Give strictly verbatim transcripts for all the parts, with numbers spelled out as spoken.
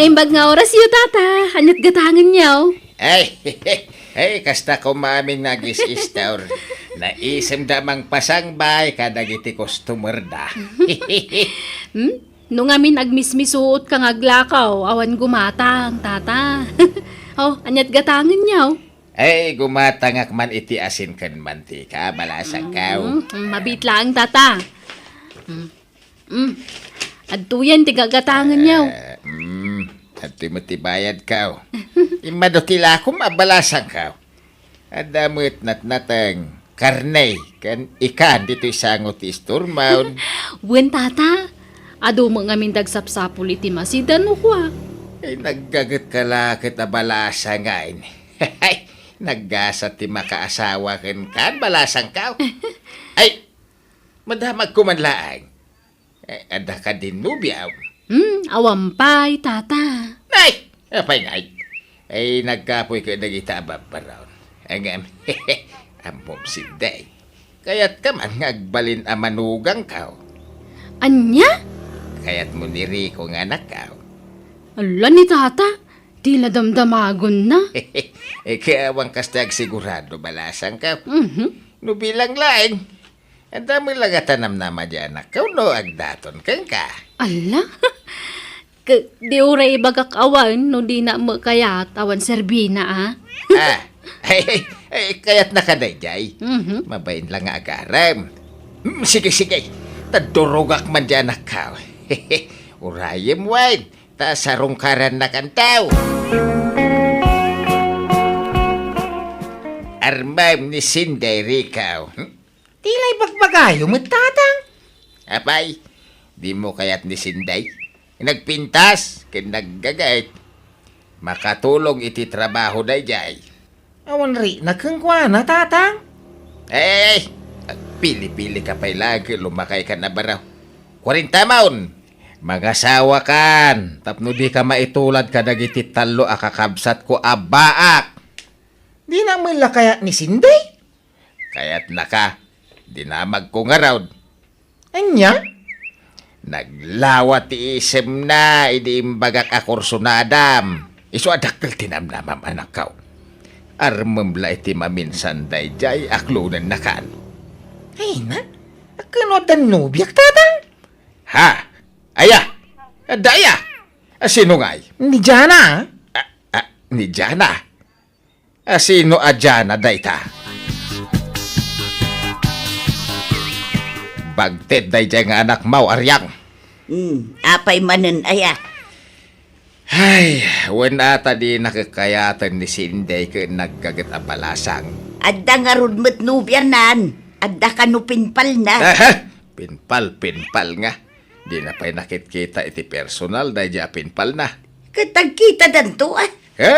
Imbag nga orasyo, Tata. Ania't gatangenyo? Ay, ay, kasta koma amin nga agis-istor. Naisemda mangpasangbay kadagiti customerda. Hmm? No ngamin agmismisuotka nga aglakaw, awan gumatang, Tata. Oh, ania't gatangenyo? Ay, gumatangak man iti asin ken mantika, balasangkaw. Mm, mm, mabiit laeng, Tata. Mm. Mm. Adtoyen ti gagatangenyo. Eh, mm, adtoy met ti bayadkaw. Immadu ti lakom a balasangkaw. Adda met natnateng, karne, ken ikan ditoy sango ti istormon. Wen, Tata. Adu met ngamin dagsapsapul iti masidan, ukua. Ay, naggagetka la ket a balasang ngayen. Naggasa ti makaasawa kenka, balasangkaw. Ay, madamagko man laeng. Eh, adda kadin nobiam? Hmm, awan pay, Tata. Ay, apay ngay? Ay, nagkapoy ket dagita a babbaron. Ngem, ammom, Sinday. Kayatka man nga agbalin a manugangkaw. Ania? Kayatmo ni Rico nga anakkaw. Ala ni Tata, ti nadamdamagonna. Eh, kaya awan kasta agsigurado, balasangkaw. Mhm. No bilang laeng, adda met la nga tanamnama di anakkaw no agdaton kenka. Ala? Ke, di uray ibagak awan no dina met kayat awan serbina, a? Ah, ay, ay, ay, kayatnaka daydiay. Mhm. Mabain la nga agarem. Mm, sige, sige. Ta durogak man di anakkaw. Urayem wen, ta sarungkarannakanto. Armem ni Sinday, Rico. Hmm? Ti la ibagbagayo met, Tatang? Apay, dimo kayat ni Sinday? Nagpintas ken naggagait. Makatulong iti trabaho daydiay. Awan rikna kenkuana, Tatang. Eh, agpili-pilika pay laeng ket lumakaykan a baro. Kuarentamon! Mangasawakan tapno dika maitulad kadagiti tallo a kakabsatko a baak. Dina met la kayat ni Sinday? Kayatnaka, dinamagko ngarud. Ania? Naglawa ti isemna idi imbagak a kursunadam. Isu a dakkel ti namnamam, anakko. Armem la iti maminsan daydiay a klonennakan. Ay na, a ken no adda nobiak, Tatang? Ha? Aya? Adda aya? A, sino ngay? Ni Jana. A, a, ni Jana? A, sino a Jana dayta? Bagtit daydiay nga anakmo, Ariang. Hmm, apay manen aya? Ay, wen ata di nakakayaten ni Sinday ken naggaget a balasang. Adda ngarud met nobianan. Adda kano pinpalna. Aha! Pinpal, pinpal nga. Dina pay nakitkita iti personal daydiay a pinpalna. Ket agkitadanto, a? He?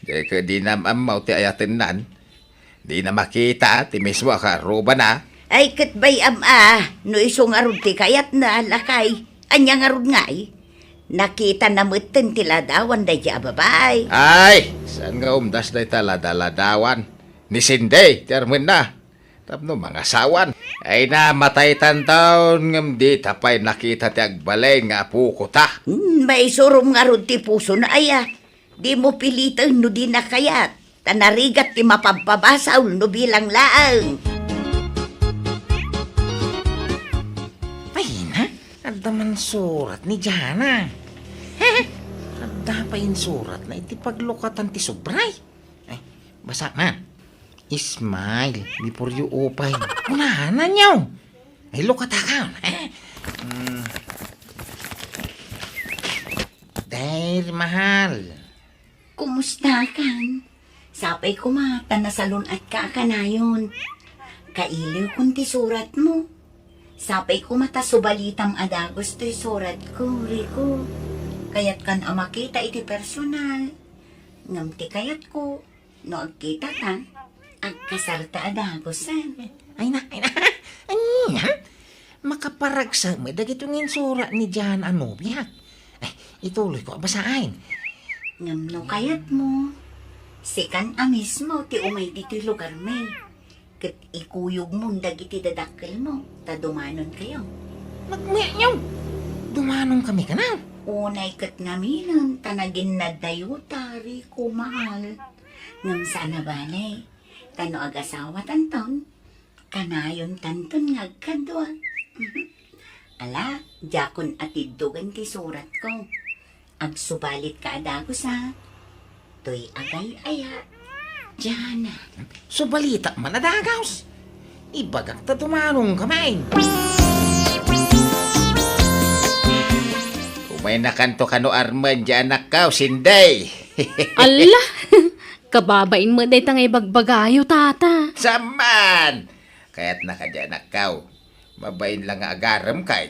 Daytoy dinam ammo ti ayatennan. Dina makita ti mismo a kaarrubana. Ay, ket bay-am a, no isu ngarud ti kayatna, lakay. Ania ngarud ngay? Nakitana metten ti ladawan daydiay a babai. Ay, saan nga umdas dayta ladaladawan? Ni Cindy ti armenna. Tapno mangasawan. Ay, namataytan taon ngem dita pay nakita ti agbalin nga apokota. Hmm, maisurom ngarud ti pusona aya. Dimo piliten no dina kayat, ta narigat ti mapabpabasol no bilang laeng. Ay na, adda man surat ni Jana. Adda pay insuratna iti paglukatan ti sobray. Ay, basa man. Smile before you open. Kunana niyo. Ay, lukatakan. Hmm. Dear mahal. Kumusta kan? Sapay koma ta nasalun-atka a kanayon. Kailiwkon ti suratmo. Sapay koma ta subalitam a dagus toy suratko, Rico. Kayatkan a makita iti personal. Ngem ti kayatko, no agkitata, agkasarta a dagusen. Ay na, ay na. Ania? Makaparagsak met dagitoy nga insurat ni Jana a nobiak. Ay, ituloyko a basaen. Ngem no kayatmo, sikan a mismo ti umay ditoy lugarmi. Ket ikuyogmon dagiti dadakkelmo, ta dumanonkayo. Nagmekyo! Dumanonkami kano? Unay ket ngaminen ta naginnaddayo ta, Rico, mahal. Ngem saan a bale, ta no agasawatanton, kanayontanton nga agkadua. Mhm. Ala, diakon atiddogen ti suratko. Agsubalitka a dagus, a. Toy agay-aya, Jana. Subalitak man a dagus. Ibagak ta dumanonka main. Umaynakanto kano armen, Jana, kao, Sinday. Alla! Kababain met dayta nga ibagbagayo, tata. Saan man! Kayatna kadi, anak, kao. Mabain la nga agarem kay.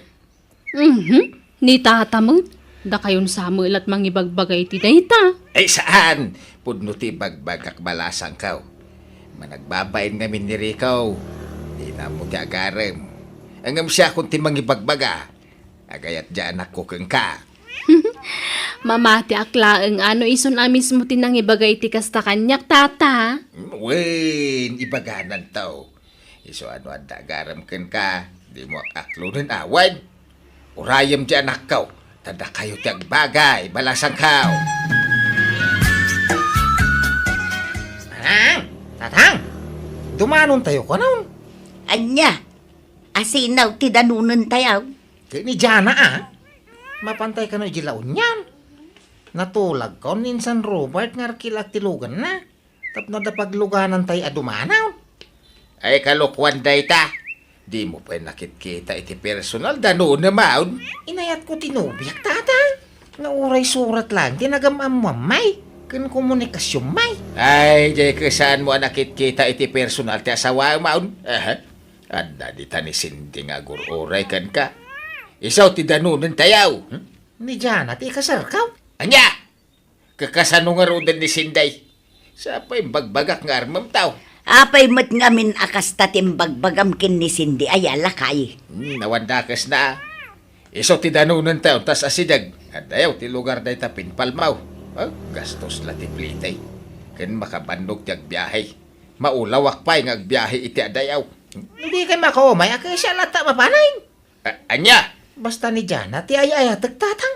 Mhm. Ni tata met. Dakayon sa met la mangibagbagay ti dayta. Ay, saan! Pudno ti ibagbagak, balasang, kao. Managbabain ngamin ni Rico. Dina ammo ti agarem. Ngem siakon ti mangibagbaga. Agayat diay anakko kenka. Mamatiak laeng a no isun a mismo ti nangibagay ti kasta kaniak, tata. Wen, ibagananto. Isu a no adda agarem kenka, dimo ak-aklonen a. Wen, urayem diay anakko, ta dakayo ti agbagay, balasangko. Tatang! Tatang! Dumanontayo kunon. Ania? Asino ti danonentayo? Ket ni Jana, a. Mapantay kano idiay La Union. Natulagko ni Insan Robert nga arkilak ti luganna. Tapno adda pagluganantay a dumanon. Ay, kalokuan dayta. Dimo pay nakitkita iti personal, danonem, a. Inayatko ti nobiak, tata. Nga uray surat laeng ti nagam-ammoam, may, ken komunikasionmi. Ay, diay ket saanmo a nakitkita iti personal ti asawaem, a. Aha. Adda dita ni Cindy nga agur-uray kenka. Isu ti danonentayo. Hmm? Ni Jana ti ikasarko. Ania? Kakasano ngaruden ni Cindy? Sa pay imbagbagak nga armemto. Apay met ngamin a kasta ti imbagbagam ken ni Cindy aya, lakay? Hmm, awan dakesna. Isu ti danonentayo, tas asideg. Addayo ti lugar dayta pinpalmaw. Ah, gastos la ti plite. Ken makabannog ti agbiahe. Maulawak pay nga agbiahe iti addayo. Dikay makaumay a kasian latta mapanen. A-, ania? Basta ni Jana ti ay-ayatek, tatang.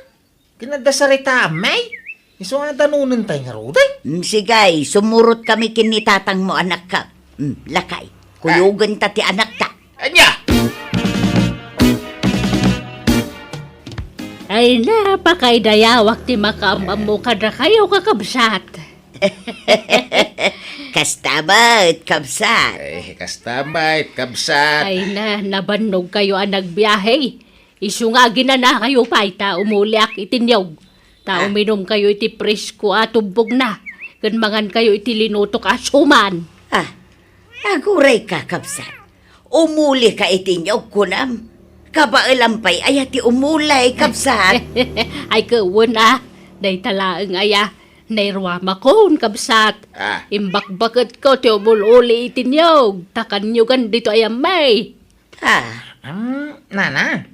Ken adda saritaam, may. Isu nga danonentay ngaruden. Mm, sige, sumurotkami ken ni tatangmo, anakko. Mm, lakay. Kuyogenta ti anakta. Ania? Ay, napakaidayawak ti makaam-ammo kadakayo, kakabsat. Kasta met, kabsat. Ay, kasta met, kabsat. Ay na, nabannogkayo a nagbiahe. Isu nga aginanakayo pay ta umuliak iti niyog. Ta Ah. uminumkayo iti presko a tubbogna, ken mangankayo iti linutok a suman. Ah, agurayka, kabsat. Umulika iti niyog, kunam. Kabaelam pay aya ti umulay, kabsat? Ay, ket wen a, dayta laeng aya, nairuamakon, kabsat. Ah. Imbakbaketko ti umul-uli iti niyog, ta kanyogan ditoy a may. Ah. Hmm, nana,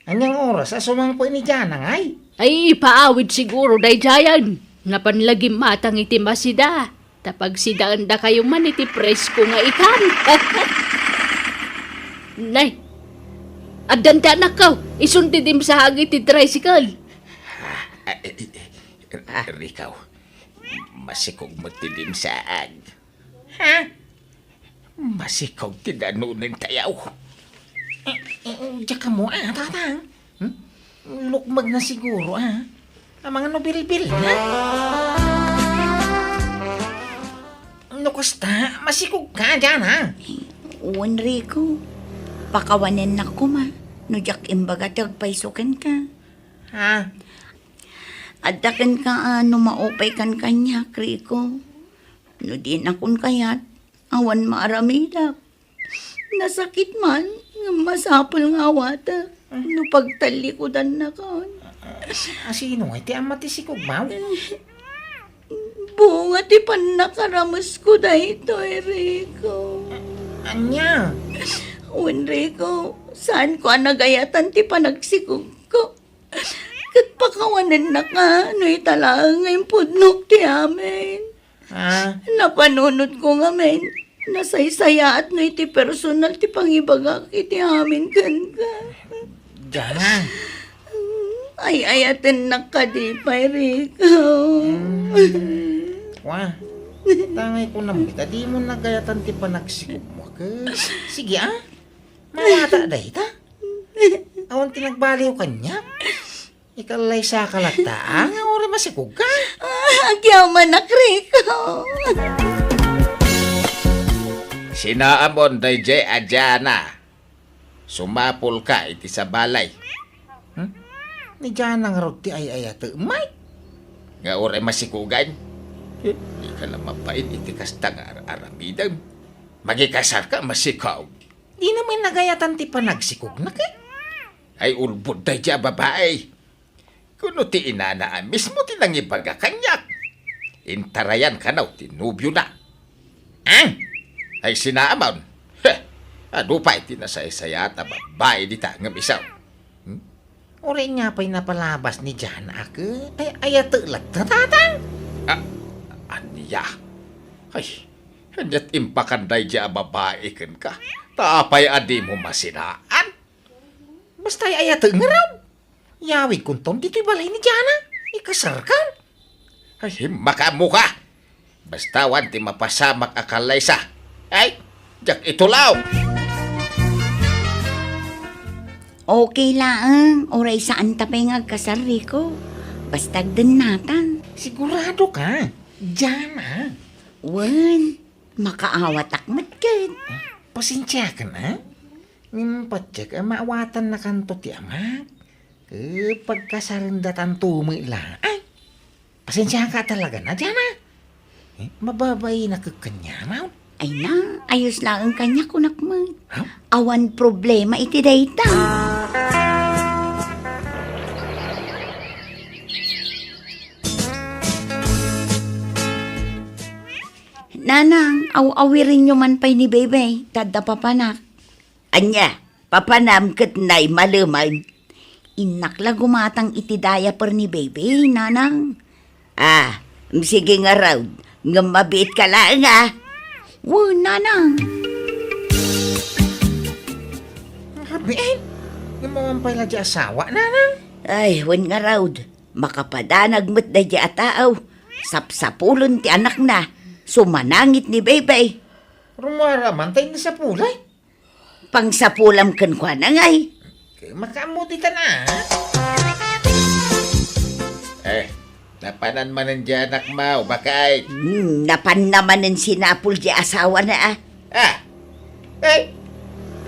ania nga oras a sumangpet ni Jana ngay? Ay, ipaawid siguro daydiayen. Napan la gimmatang iti masida. Ta pagsidaendakayo man iti presko nga ikan. Nay, addan ti anakko. Isun ti dimsaag iti tricycle. Ah, eh, eh, eh, Ah. Rico, masikog met ti dimsaag. Ha? Masikog ti danonentayo. Eh, eh, diak ammo, a, tatang. Hmm? Lukmegna siguro, a. Amangan no bilbilna. No kasta, masikogka, Jana. Wen, Rico. Pakawanennak koma no diak imbaga ti agpayso kenka. Ha? Adda kenka a no maupaykan kaniak, Rico. No dinakon kayat, awan maaramidak. Nasakit man, ngem masapul nga awatek no pagtallikudannakon. Asino ngay ti ama ti sikogmo? Bunga ti pannakaramesko daytoy, Rico. Ania? Wen, Rico, saanko a nagayatan ti panagsikogko. Ket pakawanennaka no ita laeng nga impudnok ti amin. Ah. Napanunotko ngamin, nasaysayaat no iti personal ti pangibagak iti amin kenka. Jana. Ay-ayatennak kadi pay, Rico. Mm. Wa, tangay ko namet a dimo nagayatan ti panagsikogmo, ket sige, a. Mawata dayta. Awan ti nagbaliw kaniak. Ikallaysaka latta, a, nga uray masikogka. Ah, agyamanak, Rico. Sinaamon daydiay a Diana. Sumapulka iti sabalay. Hmm? Ni Diana ngarud ti ay-ayatek, Mike? Nga uray masikogan? Eh, dika la mapain iti kasta nga ar-aramidem. Mangikasarka, masikog. Dina met nagayatan ti panagsikognak, eh. Ay, ulbod daydiay a babai. Kuno ti inana a mismo ti nangibaga kaniak. Intarayan kano ti nobiona. Ang? Ay, sinaamon. Heh, adu pay ti nasaysayaat a babai dita ngem isu. Hmm? Uray ania pay napalabas ni Diana a ket ay-ayatek latta, tatang? Ah, ania? Ay, ania't impakan daydiay a babai kenka? Ta apay a dimo masinaan? Basta ay-ayatek ngarud. Yawidkonton ditoy balay ni Diana. Ikasarkan. Ay, himmakam ka! Basta awan ti mapasamak a kallaysa. Ay, diak itulaw! Okay laeng, uray saanta pay nga agkasar, Rico. Basta agdennatan. Siguradoka, Diana? Wen, makaawatak met ket. Pasensiakan, a? Ngem patiek a maawatannakanto ti amak. Ket pagkasarendatan to met la. Ay, pasensiaka talaga, Diana. Eh, mababainak kaniak. Ay na, ayos laeng kaniak, kunak met. Ha? Awan problema iti dayta. Nanang, aw-awirenyo man pay ni Bebe, ta adda papanak. Ania, papanam ket nay malemen? Innak la gumatang iti diaper ni Bebe, Nanang. Ah, sige ngarud, ngem mabiitka laeng, a. Wen, Nanang. Mabiit? Ngem awan pay la diay asawa, Nanang? Ay, wen ngarud. Makapadanag met daydiay a tao. Sapsapulen ti anakna. Sumanangit ni Bebe. Rummuar man ta inna sapulay? Pangsapulam kenkuana ngay. Makaammo ditan, a. Eh, napanan manen diay anakmo, baket? Hmm, napanna manen sinapul diay asawana, a. Ah. Eh,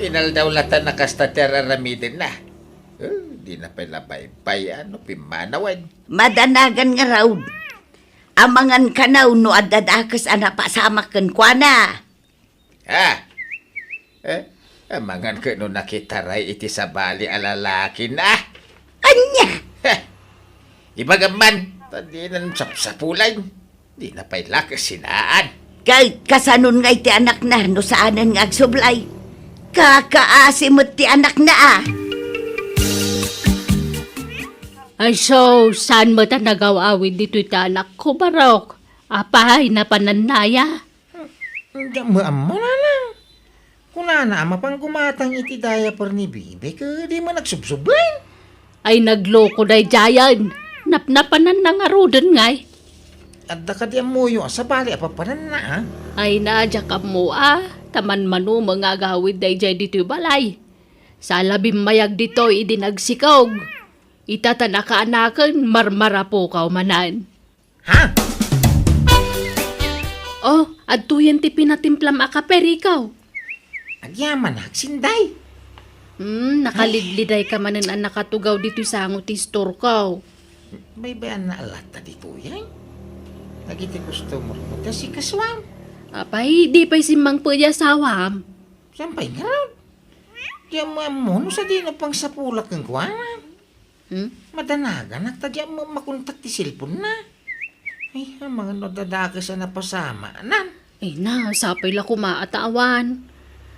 inaldaw latta a kasta ti ar-aramidenna. Eh, dina pay la baybay-an no pimmanawen. Madanagan ngarud. Amangan kano no adda dakes a napasamak kenkuana. Ha? Eh? Amangan ket no nakitaray iti sabali a lalakina. Ania? Heh! Ibagam man, ta dinan sapsapulan. Dina pay la kasinaan. Ket kasanon ngay ti anakna no saanen nga agsublay? Kakaasi met ti anakna, a. Ay, so, saan met a nagaw-awid ditoy ti anakko, Barok? Apay, napanannaya? Diak met ammo, Nanang. Kunana a mapan gumatang iti diaper ni Bibi, ket di met nagsubsublen. Ay, nagloko daydiayen. Napnapananna ngaruden ngay. Adda kadi ammoyo a sabali a papananna, a? Ay, na, diak ammo, a. Ta manmano met nga agawid daydiay ditoy balay. Saan la bimmayag ditoy idi nagsikog. Ita ta nakaanaken, marmarapukaw manen. Ha? Oh, adtoyen ti pinatimplam a kape, Rico. Agyamanak, Sinday. Hmm, nakalidlidayka manen a nakatugaw ditoy sango ti istorko. Baybayanna latta ditoy, ay? Dagiti customer mo, ti asikasuam. Apay, di pay simmangpet ti asawam? Saan pay ngarud? Di ammo ammo no sadino pangsapulak kenkuana. Hmm? Madanaganak ta diak met makontak ti cellphone-na. Ay, amangan no adda dakes a napasamanan. Ay na, sapay la koma a ta awan.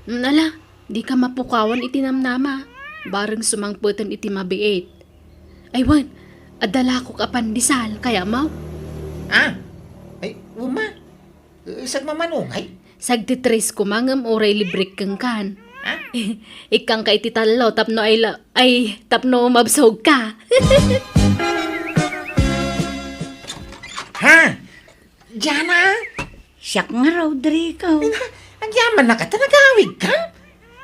Hmm, ala, dika mapukawan iti namnama. Bareng sumangpeten iti mabiit. Ay wen, adda lakok a pandesal, kayatmo? Ah, ay, uma. Eh, sagmamano ngay? Sagtitres koma ngem uray librek kenkan. Ha? Ikkanka iti tallo tapno ay la-, ay, tapno mabsogka. Ha? Diana? Siak nga, Rodrigo. Ina, agyamannaka ta nagawidka?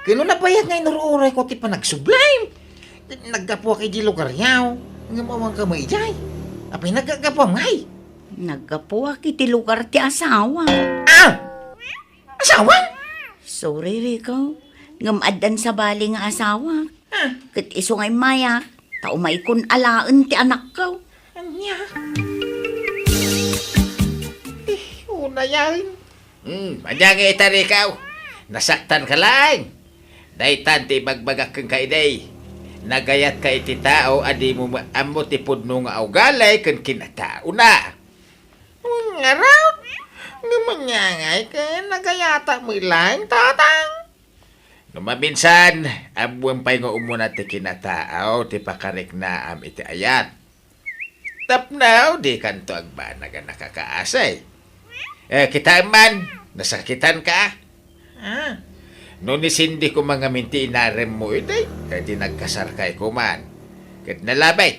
Ken no nabayag nga inur-urayko ti panagsublim. Naggapuak iti lugaryo. Ngem awanka met idiay. Apay naggapuam ngay? Naggapuak iti lugar ti asawa. Ah! Asawa? Sorry, Rico. Ngem addan sabali nga asawa. Ah. Ket isu nga immayak, ta umaykon alaen ti anakko. Ania? Eh, unayan. Hmm, ania nga ita, Rico? Nasaktanka laeng. Daytan ti ibagbagak kenka idi. Nagayatka iti tao a dimo ammo ti pudno nga ugali ken kinataona. Ngarud, ngem ania ngay ket nagayatak met laeng, Tatang? No maminsan, ammoem pay nga umuna ti kinataaw ti pakariknaam iti ayat. Tapno dikanto agbanag a nakakaasi. Eh, kitaem man, nasakitanka. Ah. No ni Cindy koma ngamin ti inaremmo idi, eh, di nagkasarkay koman. Ket nalabit.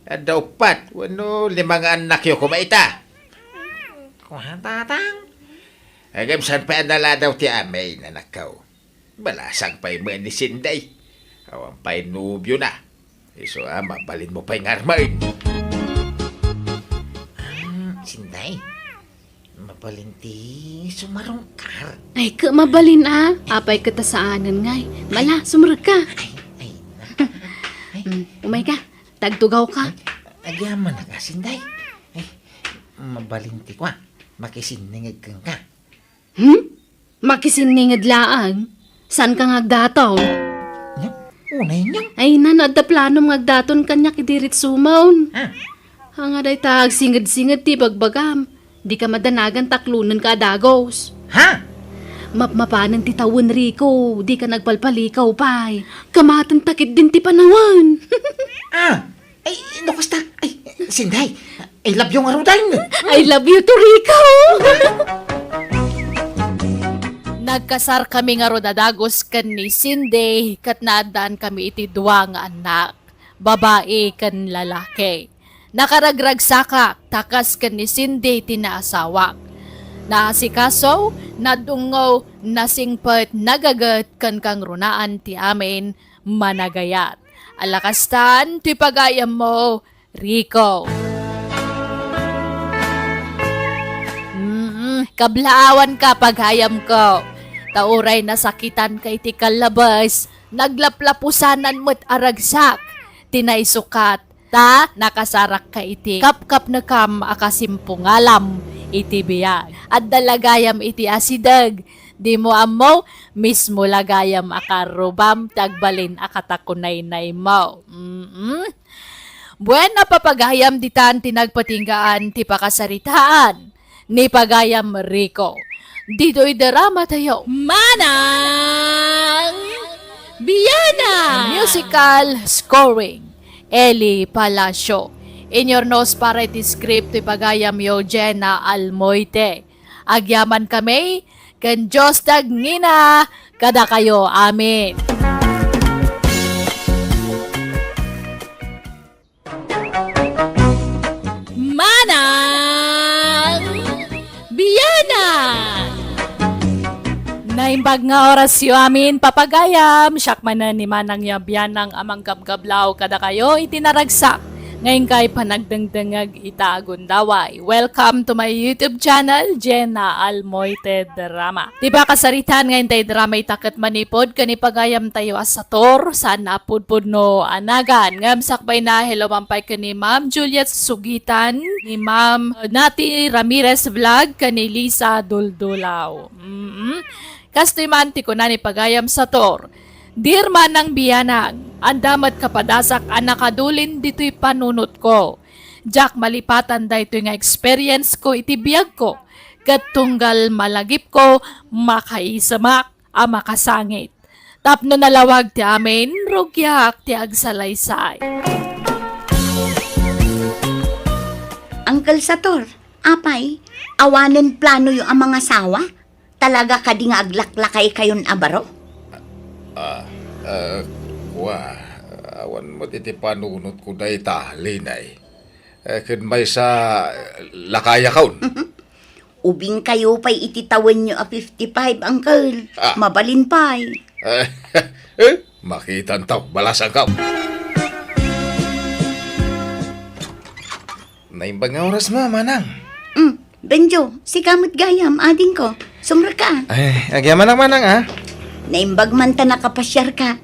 Adda uppat wenno lima nga annakyo koma ita. Kua, Tatang? Ngem saan pay a naladaw ti amin, anakko? Balasang pay met ni Cindy. Awan pay nobiona. Isu a, mabalinmo pay nga armen. Ah, Cindy, mabalin ti sumarungkar. Ay, ket mabalin a. Apay ket ta saanen ngay. Mala, sumrekka. Ay, ay, na. Ay. Hmm, umayka. Tagtugawka. Ay, agyamannaka, Cindy. Ay, mabalin ti kua. Makisinninged kenka. Hmm? Makisinninged laeng? Saanka nga agdaton? Nya, unay nya? Ay, na, no adda planom nga agdaton kaniak idi ritsumon. Ha? Ania dayta agsinged-singed ti ibagbagam. Dika madanagan ta aklonenka a dagus. Ha? Mapmapanen ti tawen, Rico. Dika nagpalpalikaw pay. Kamatenta ketdin ti panawen. Ah, Ay, no kasta, ay, Cindy, I love you ngaruden. I love you too, Rico. Nagkasarkami ngarud a dagus ken ni Cindy, ket naaddankami iti dua nga annak, babai ken lalaki. Nakaragragsakak, ta kas ken ni Cindy ti naasawak. Naasikaso, nadungngo, nasingpet, nagaget, ken kangrunaan ti amin, managayat. Ala kastan ti pagayammo, Rico. Mm, kablaawanka, pagayamko. Ta uray nasakitanka iti kallabes, naglaplapusanan met a ragsak ti naisukat, ta nakasarakka iti kapkapnekam a kasimpungalam iti biag. Adda la gayam iti asideg, dimo ammo, mismo la gayam a karrubam ti agbalin a katakunaynaymo. Mm. Bueno, papagayam, ditan ti nagpatinggaan ti pakasaritaan ni pagayam Rico. Ditoy drama tayo. Manang Biana! Musical scoring, Eli Palacio. Inyurnos para iti script ti pagayamyo, Jenna Almoite. Agyamankami, ken Dios ti agngina kadakayo amin. Manang Biana! Naimbag nga orasyo amin, papagayam. Siak manen ni Manangyo a Bianang a manggabgablaw kadakayo iti naragsak nga inkay panagdengdengngeg ita a gundaway. Welcome to my YouTube channel, Jenna Almoite Drama. Ti pakasaritaan nga intay drama ita ket manipud ken ni pagayamtayo a Sator, saan a pudpudno a nagan. Ngem sakbayna, hello man pay ken ni Ma'am Juliet Sugitan, ni Ma'am Nati Ramirez Vlog, ken ni Lisa Duldulaw. Mm. Kastoy man ti kuna ni pagayam Sator, "Dear Manang Bianang, adda met kapadasak a nakadulin ditoy panunotko. Diak malipatan daytoy nga experience ko iti biagko, ket tunggal malagipko, makaisemak a makasangit. Tapno nalawag ti amin, rugiak ti agsalaysay." Uncle Sator, apay, awanen planoyo a mangasawa? Talaga kadi nga aglaklakaykayon a baro? Ah, ah, kua, Awan met iti panunotko dayta, Linay. Eh, ken maysa, lakayakon. Ubingkayo pay iti tawenyo a fifty-five, uncle. Ah. Mabalin pay. Eh, eh, makitanto, balasangko. Naimbag nga oras mo, manang. Mm, Benjo, sika met gayam, adingko. Sumrekka. Ay, agyamanak, manang, ah. Naimbag man ta nakapasiarka.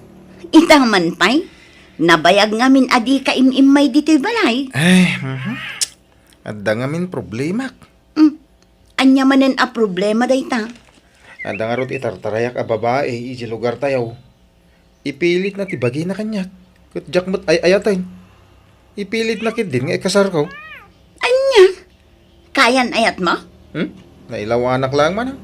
Ita man pay, nabayag ngamin a dika im-immay ditoy balay. Ay, mhm. Adda ngamin problemak. Mm, ania manen a problema dayta? Adda ngarud itartarayak a babai iti lugartayo. Ipilitna ti bagina kaniak, ket diak met ay-ayaten. Ipilitna ketdin nga ikasarko. Ania? Kayan-ayatmo? Hmm? Nailawanak laeng manang.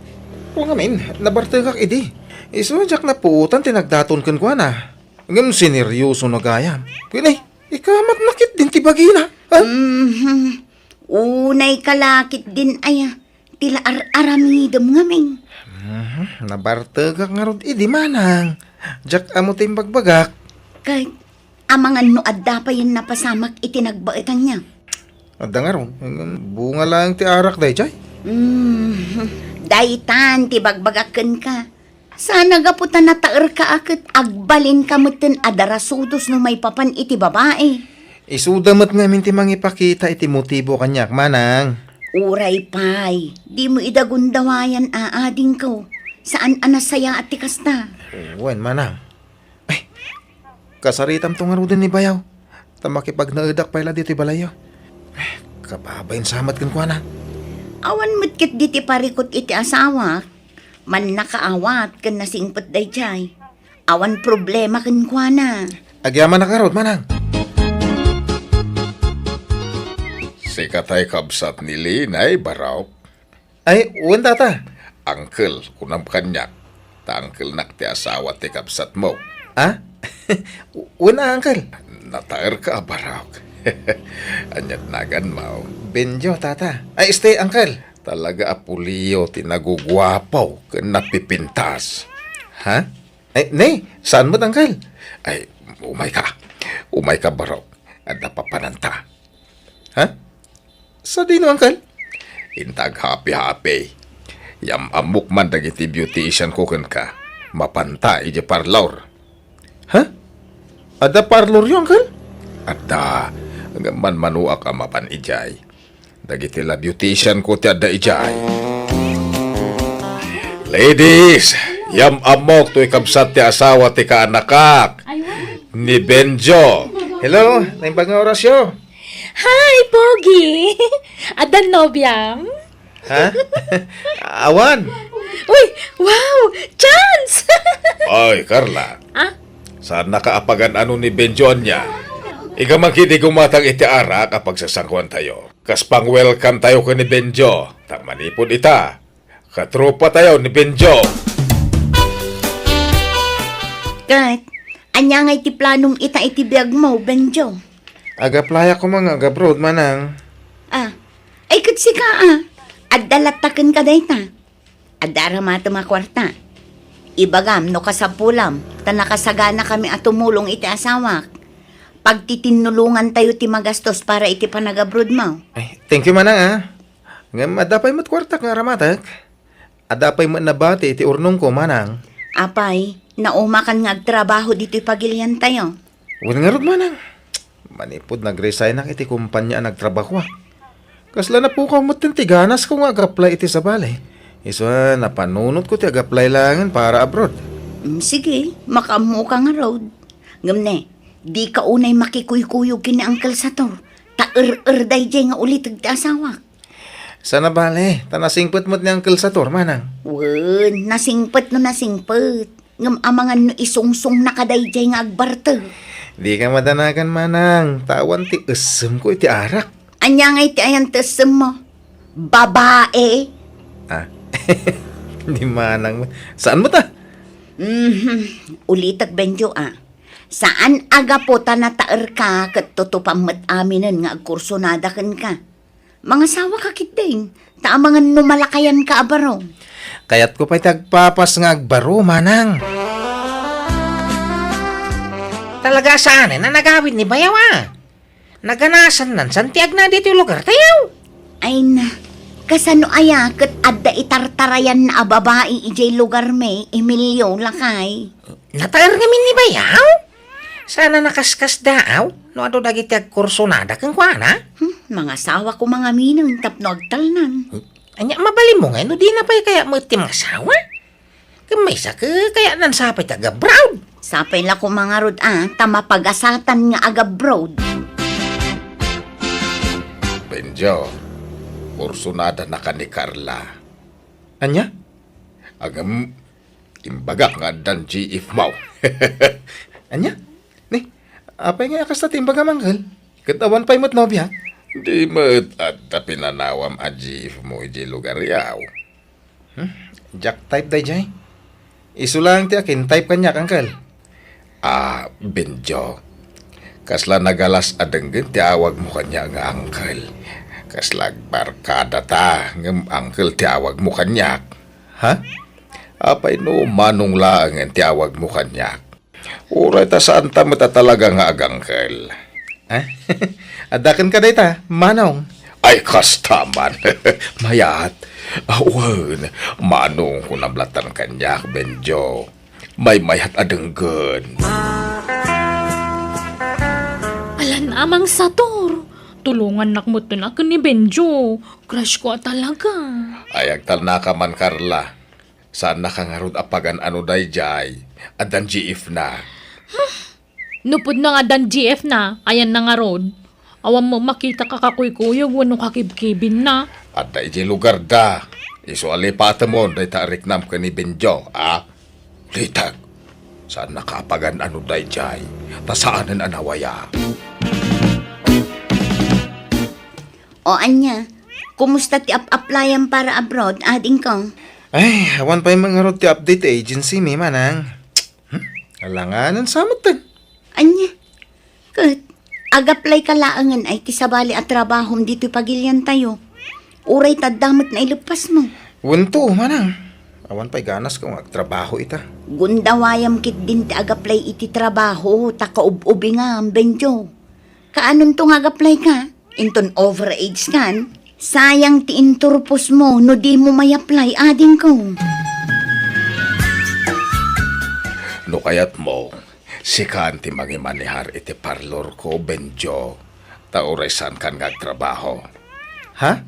Wen ngamin, nabartekak idi. Isu a diak napuotan ti nagdaton kenkuana. Ngem sineryoso na gayam. Wen ay, ikamatna ketdin ti bagina. Ha? Mhm. Unayka la ketdin aya, ti la ar-aramidem ngamin. Mhm. Nabartekak ngarud idi manang. Diak ammo ti imbagbagak. Ket amangan no adda payen napasamak iti nagbaetanna. Adda ngarud, bunga laeng ti arak daydiay. Mm, daytan ti bagbagak kenka. Saan a gapu ta nataerka a ket agbalinka metten a darasudos no maipapan iti babai. Isuda met ngamin ti mangipakita iti motibo kaniak, manang. Uray pay, dimo ida gundawayan a adingko. Saan a nasayaat ti kasta. Wen, manang. Ay, kasaritamto ngaruden ni bayaw. Ta makipagnaedak pay la ditoy balayyo. Ay, kababain sa met kenkuana. Awan met ketdi ti parikut iti asawak. Mannakaawat ken nasingpet daydiay. Awan problema kenkuana. Agyamanak ngarud, manang. Sika tay kabsat ni Linay, Barok. Ay, wen, tata. Uncle, kunam kaniak. Ta unclenak ti asawa ti kabsatmo. Ah? Wen a, uncle. Nataerka a Barok. Ania't naganmo? Benjo, tata. Ay, este, uncle. Talaga a pulio ti naguguapo ken napipintas. Ha? Ay, ne, saan met, uncle? Ay, umayka. Umayka, Barok. Adda papananta. Ha? Sadino, uncle? Inta aghapi-hapi. Yam-ammok man dagiti beautician ko kenka. Mapanta idiay parlor. Ha? Adda parloryo, uncle? Adda. Ngem manmanuak a mapan idiay. Dagiti la beautician ko ti adda idiay. Ladies, yam-ammok toy kabsat ti asawa ti kaanakak, ni Benjo. Hello, naimbag nga orasyo? Hi, Pogi! Adda nobiam? Ha? Awan. Uy, wow! Chance! Oy, Carla. Ah? Saannaka a pagan-ano ni Benjo ania? Iga man ketdi gumatang iti arak a pagsasangkuantayo. Kas pang-welcome tayo ken ni Benjo. Ta manipud ita, katropa tayo ni Benjo. Ket, ania ngay ti planom ita iti biagmo, Benjo? Ag-applyak koma nga ag-abroad, manang. Ah, ay ket sika, ah. Adda latta kenka dayta. Adda aramatem a kuarta. Ibagam no kasapulam, ta nakasaganakami a tumulong iti asawak. Pagtitinnulongantayo ti magastos para iti panagabrodmo. Ay, thank you, manang, ah. Ngem adda pay met kuartak nga aramatek. Adda pay met nabati iti urnongko, manang. Apay, naumakan nga agtrabaho ditoy pagiliantayo? Wen ngarud, manang. Manipud nag-resignak iti kompania a nagtrabahoak. Kasla napukaw metten ti ganasko nga ag-apply iti sabali. Isu a napanunotko ti ag-apply laengen para abroad. Mm, sige, makaammoka ngarud. Ngem ne, dika unay makikuykuyog ken ni Uncle Sator. Ta er-er daydiay nga uliteg ti asawak. Saan a bale, ta nasingpet met ni Uncle Sator, manang. Wen, nasingpet no nasingpet. Ngem amangan no isungsong na kadaydiay nga agbarteg. Dika madanagan, manang, ta awan ti essemko iti arak. Ania nga iti ayan ti essemmo? Babae? Ah, di manang. Saan met a? Mhm. Ulitek, Benjo, ah. Saan a gapu ta nataerka ket tutupam met aminen nga agkursonada kenka. Mangasawaka ketdin, ta amangan no malakayanka a baro. Kayatko pay ti agpapas nga agbaro, manang. Talaga saanen a nagawid ni bayaw a. Naganasannan san ti agna ditoy lugartayo. Ay na, kasano aya ket adda itartarayanna a babai idiay lugarmi, Emilio, lakay? Nataer ngamin ni bayaw? Saan a nakaskasdaaw no adu dagiti agkursunada kenkuana? Hmm, mangasawa koma ngamin tapno agtalnan. Ania, mabalinmo ngay no dina pay kayat met ti mangasawa? Ken maysa, ke-, kayatnan sapay ti agabroad. Sapay la koma ngarud a, ta mapagasatan nga agabroad. Benjo, kursunada na ka ni Carla. Ania? Agam, imbagak nga addan G F mo. Ania? Ni, apay nga kasta ti imbagam, Uncle? Ket awan pay met nobia? Di met adda pinanawam a G F mo idiay lugaryo. Hmm? Diak type daydiay. Isu laeng ti akin type kaniak, Uncle. Ah, Benjo. Kasla nagalas a denggen ti awagmo kaniak nga uncle. Kasla agbarkada ta, ngem uncle ti awagmo kaniak. Ha? Apay no Manong laengen ti awagmo kaniak? Uray ta saanta met a talaga nga agangkel. Eh? Adda kenka dayta, Manong? Ay, kasta man. Mayat. Ah, wen, Manong, kunam latan kaniak, Benjo. Maymayat a denggen. Alan, Amang Sator, tulongannak metten a ken ni Benjo. Crush ko a talaga. Ay, agtalnaka man, Carla. Saannaka ngarud a pagan-ano daydiay? Addan G F na. No pudno nga addan G F na, ayanna ngarud? Awan met makita a kakukuyogan wenno kakibkibinna. Adda idiay lugarda. Isu a lipatemon dayta a riknam ken ni Benjo, a? Litag. Saannaka a pagan-ano daydiay? Ta saanen a nawaya. O ania, kumusta ti ap-applyam para abroad, adingko? Ay, awan pay met ngarud ti update ti agency mi, Manang. Hmm? Alanganan sa metten. Ania? Ket, ag-apply ka laengen ay ti sabali a trabahom ditoy pagiliantayo. Uray ta adda met naileppasmo. Wen to, Manang. Awan pay ganasko nga agtrabaho ita. Gundawayam ketdin ti ag-apply iti trabaho, ta kaub-ubingam, Benjo. Kaanonto nga ag-apply ka? Inton overage kan? Sayang ti inturposmo no dimo may-apply, adingko. No kayatmo, sikan ti mangimanehar iti parlorko, Benjo. Ta uray saankan nga agtrabaho. Ha?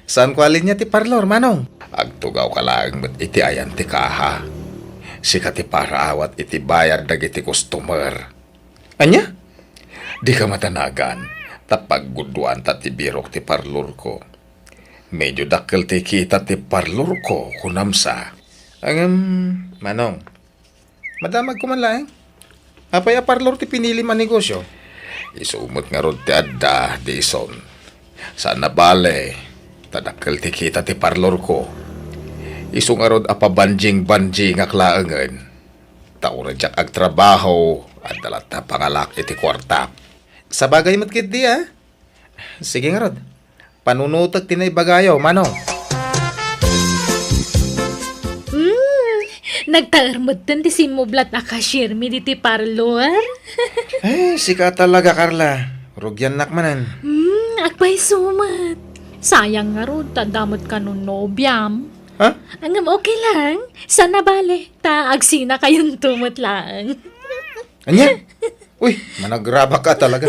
Saanko a linia ti parlor, Manong? Agtugawka laeng met iti ayan ti kaha. Sika ti paraawat iti bayad dagiti customer. Ania? Dika madanagan, ta paggudduanta ti birok ti parlorko. Medio dakkel ti kita ti parlorko, kunam sa. Ngem, Manong, madamagko man laeng. Apay a parlor ti pinilim a negosio? Isu met ngarud ti adda, Dison. Saan a bale, ta dakkel ti kita ti parlorko. Isu ngarud a pabanjing-banjingak laengen. Ta uray diak agtrabaho, adda latta pangalak iti kuartak. Sabagay met ketdi, a? Sige ngarud. Panunotek ti naibagayo, Manong. Hmm, nagtaer metten ti simmublat a cashier mi diti parlor. Eh, sika talaga, Carla. Rugiannak manen. Hmm, agpayso met. Sayang ngarud, ta adda met kano nobiam. Ha? Ngem okay lang. Saan a bale, ta agsinakayonto met laeng. Ania? Uy, managrabak ka talaga.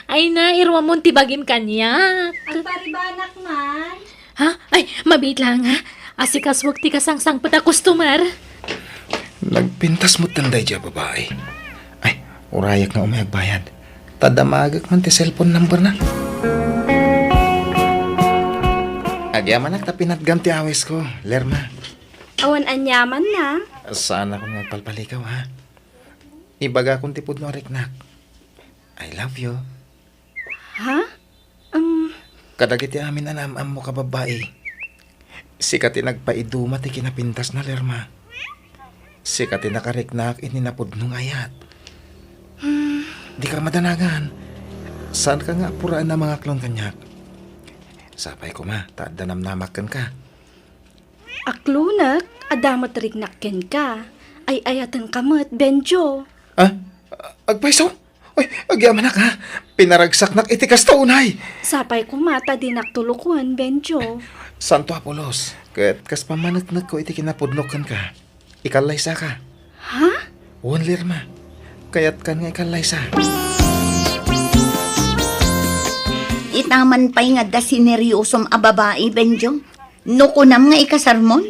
Ay na, iruamon ti bagim kaniak. Agparibanak man. Ha? Ay, mabiit lang, ha? Asikasuek ti kasangsangpet a customer. Nagpintas metten daydiay a babai. Ay, urayak nga umay agbayad. Ta damagek man ti cellphone number na. Agyamanak ta pinatgam ti awisko, Lerma. Awan aniamanna. Saanakon nga agpalpalikaw, ha? Ibagakon ti pudno a riknak. I love you. Ha? Um, Kadagiti amin a naam-ammo a babbai, sika ti nagpaiduma ti kinapintasna, Lerma. Sika ti nakariknak iti napudno nga ayat. Hmm. Dika madanagan. Saanka nga apuraen a mangaklon kaniak. Sapay koma, ta adda namnamak kenka. Aklonek, adda met riknak kenka. Ay-ayatenka met, Benjo. Ah? Agpayso? Uy, agyamanak, ha? Pinaragsaknak iti kasta unay. Sapay koma ta dinak tulokon, Benjo. Santo Apolos, ket kas pammaneknekko iti kinapudnok kenka, ikallaysaka. Ha? Wen, Lerma. Kayatkan nga ikallaysaka. Itaman pay nga adda sineryosom a babai, Benjo. No kunam nga ikasarmon?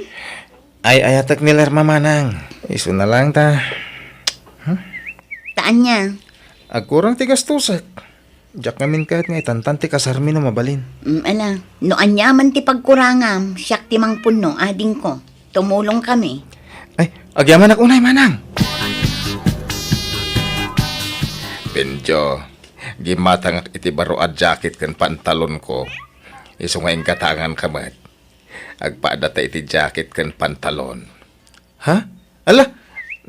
Ay-ayatek ni Lerma, manang. Isuna lang ta. Hmm? Ta ania? Agkurang ti gastosek. Diak ngamin kayat nga itantan ti kasarmi no mabalin. Mm, ala, no aniaman ti pagkurangam, siak ti mangpunno, adingko. Tumulongkami. Ay, agyamanak unay, manang. Benjo, gimatangak iti baro a jacket ken pantalonko. Isu nga inggatanganka met. Agpaadata iti jacket ken pantalon. Ha? Ala,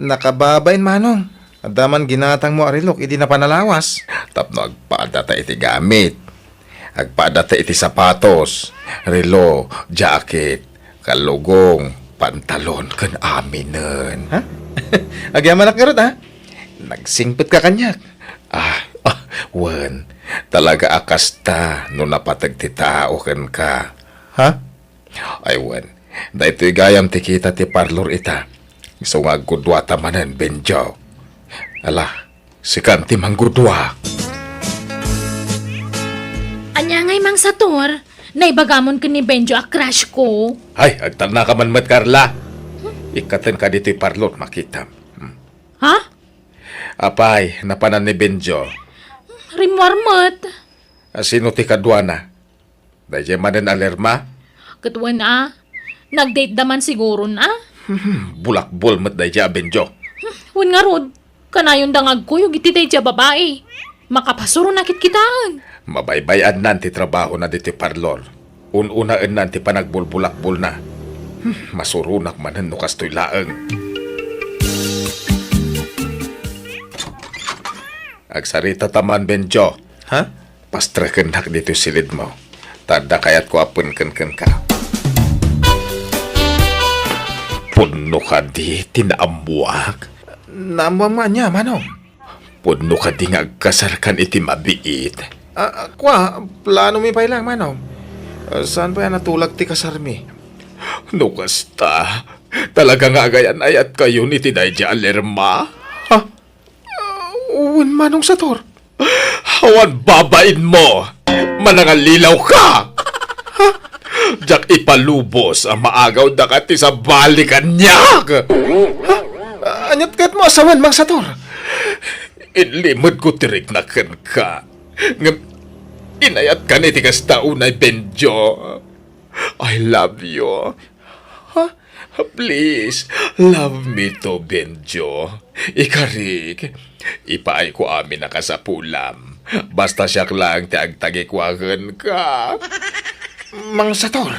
nakababain, manong. Adda man ginatangmo a relok idi napan a lawas. Tapno agpaadata iti gamit. Agpaadata iti sapatos, relo, jacket, kallugong, pantalon, ken aminen. Ha? Agyamanak ngarud, ha? Nagsingpetka kaniak. Ah, ah, wen. Talaga a kasta no napateg ti tao kenka. Ha? Ay wen, daytoy gayam ti kita ti parlor ita. Isu nga agguduata manen, Benjo. Ala, sikan ti manggudua. Ania ngay, Mang Sator? Naibagamon ken ni Benjo a crush ko. Ay, agtalnaka man met, Carla. Ikkatenka ditoy parlor, makitam. Hmm. Ha? Apay, napanan ni Benjo? Rimmuar met. A, sino ti kaduana? Daydiay manen a Lerma? Ket wen a, nag-date da man siguron a. Hmm, bulakbol met daydiay a Benjo. Hmm, wen ngarud, kanayonda nga agkuyog iti daydiay a babai. Makapasuronak kitkitaen. Mabaybay-annan ti trabahona ditoy parlor. Un-unaennan ti panagbulbulakbolna. Hmm, masuronak manen no kastoy laeng. Agsarita ta man, Benjo. Ha? Pastrekennak ditoy silidmo. Ta adda kayatko a penken kenka. Pudno kadi ti naammuak? Naammuam nga ania, manong? Pudno kadi nga agkasarkan iti mabiit? Ah, kua, planomi pay lang, manong. Ah, saan pay a natulag ti kasarmi? No kasta, talaga nga agayan-ayatkayon iti daydiay a Lerma? Ha? Ah, wen, Manong Sator. Awan babainmo! Manangalilaw ka! Ha? Diak ipalubos a maagawda ka ti sabali kaniak! Ha? Aniat kayatmo a sawen, Mang Sator? Inlimedko ti rikna kenka. Ngem inayatkan iti kasta unay, Benjo. I love you. Ha? Please, love me too, Benjo. Ikarik, ipaayko amin a kasapulam. Basta siak laeng ti agtagikua kenka. Mang Sator.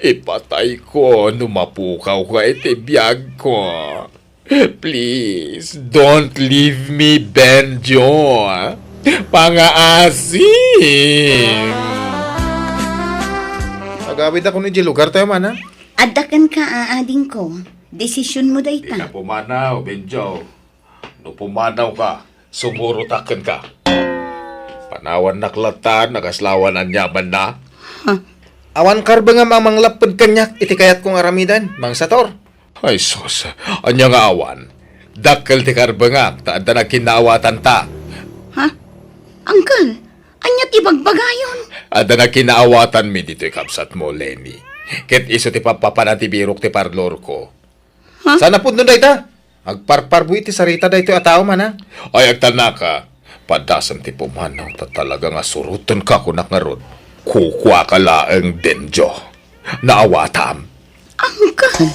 Ipatayko no mapukawka iti biagko. Please, don't leave me, Benjo. Pangaasi! Agawidakon idiay lugartayo, manang. Adda kenka, adingko. Desisionmo dayta. Dika pumanaw, Benjo. No pumanawka, sumurotak kenka. Panawannak latta, nagaslawan aniamanna. Huh? Awan karbengam a manglapped kaniak iti kayatko nga aramiden, Mang Sator. Ay sus, ania nga awan? Dakkel ti karbengak ta adda nagkinnaawatanta. Ha? Uncle, ania ti bagbagayon? Adda nagkinnaawatanmi ditoy kabsatmo, Lenny. Ket isu ti pappapanan ti birok ti parlorko. Ha? Saan a pudno dayta? Agparparbo iti sarita daytoy a tao, manang. Ay, agtalnaka. Padasem ti pumanaw ta talaga nga surotenka, kunak ngarud. Kukuaka laeng, Benjo. Naawatam. Uncle.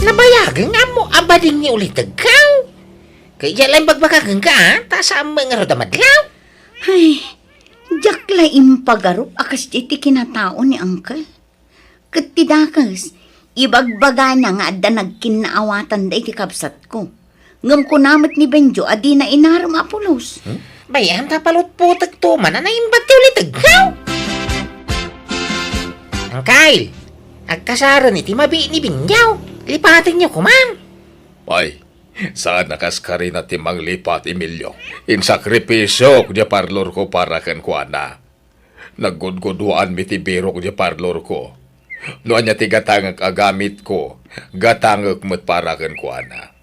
Nabayageng ammo a badin ni ulitegkaw. Kaya diak la imbagbaga kenka, a, ta saan met ngarud a madlaw. Ay, diak la impagarup a kasdiay ti kinatao ni Uncle. Ket ti dakes, ibagbagana nga adda nagkinnaawatanda iti kabsatko. Ngem kuna met ni Benjo a dina inarem a pulos. Hmm? Bay-am ta palutpotekto man a naimbag ti ulitegkaw. Angkay, agkasaren iti mabiit ni Benjo. Lipatenyo koma. Ay, Saan a kas karina ti manglipat, Emilio. Insakripisiok diay parlorko para kenkuana. Naggudguduaanmi ti birok diay parlorko. No ania ti gatangek a gamitko, gatangek met para kenkuana.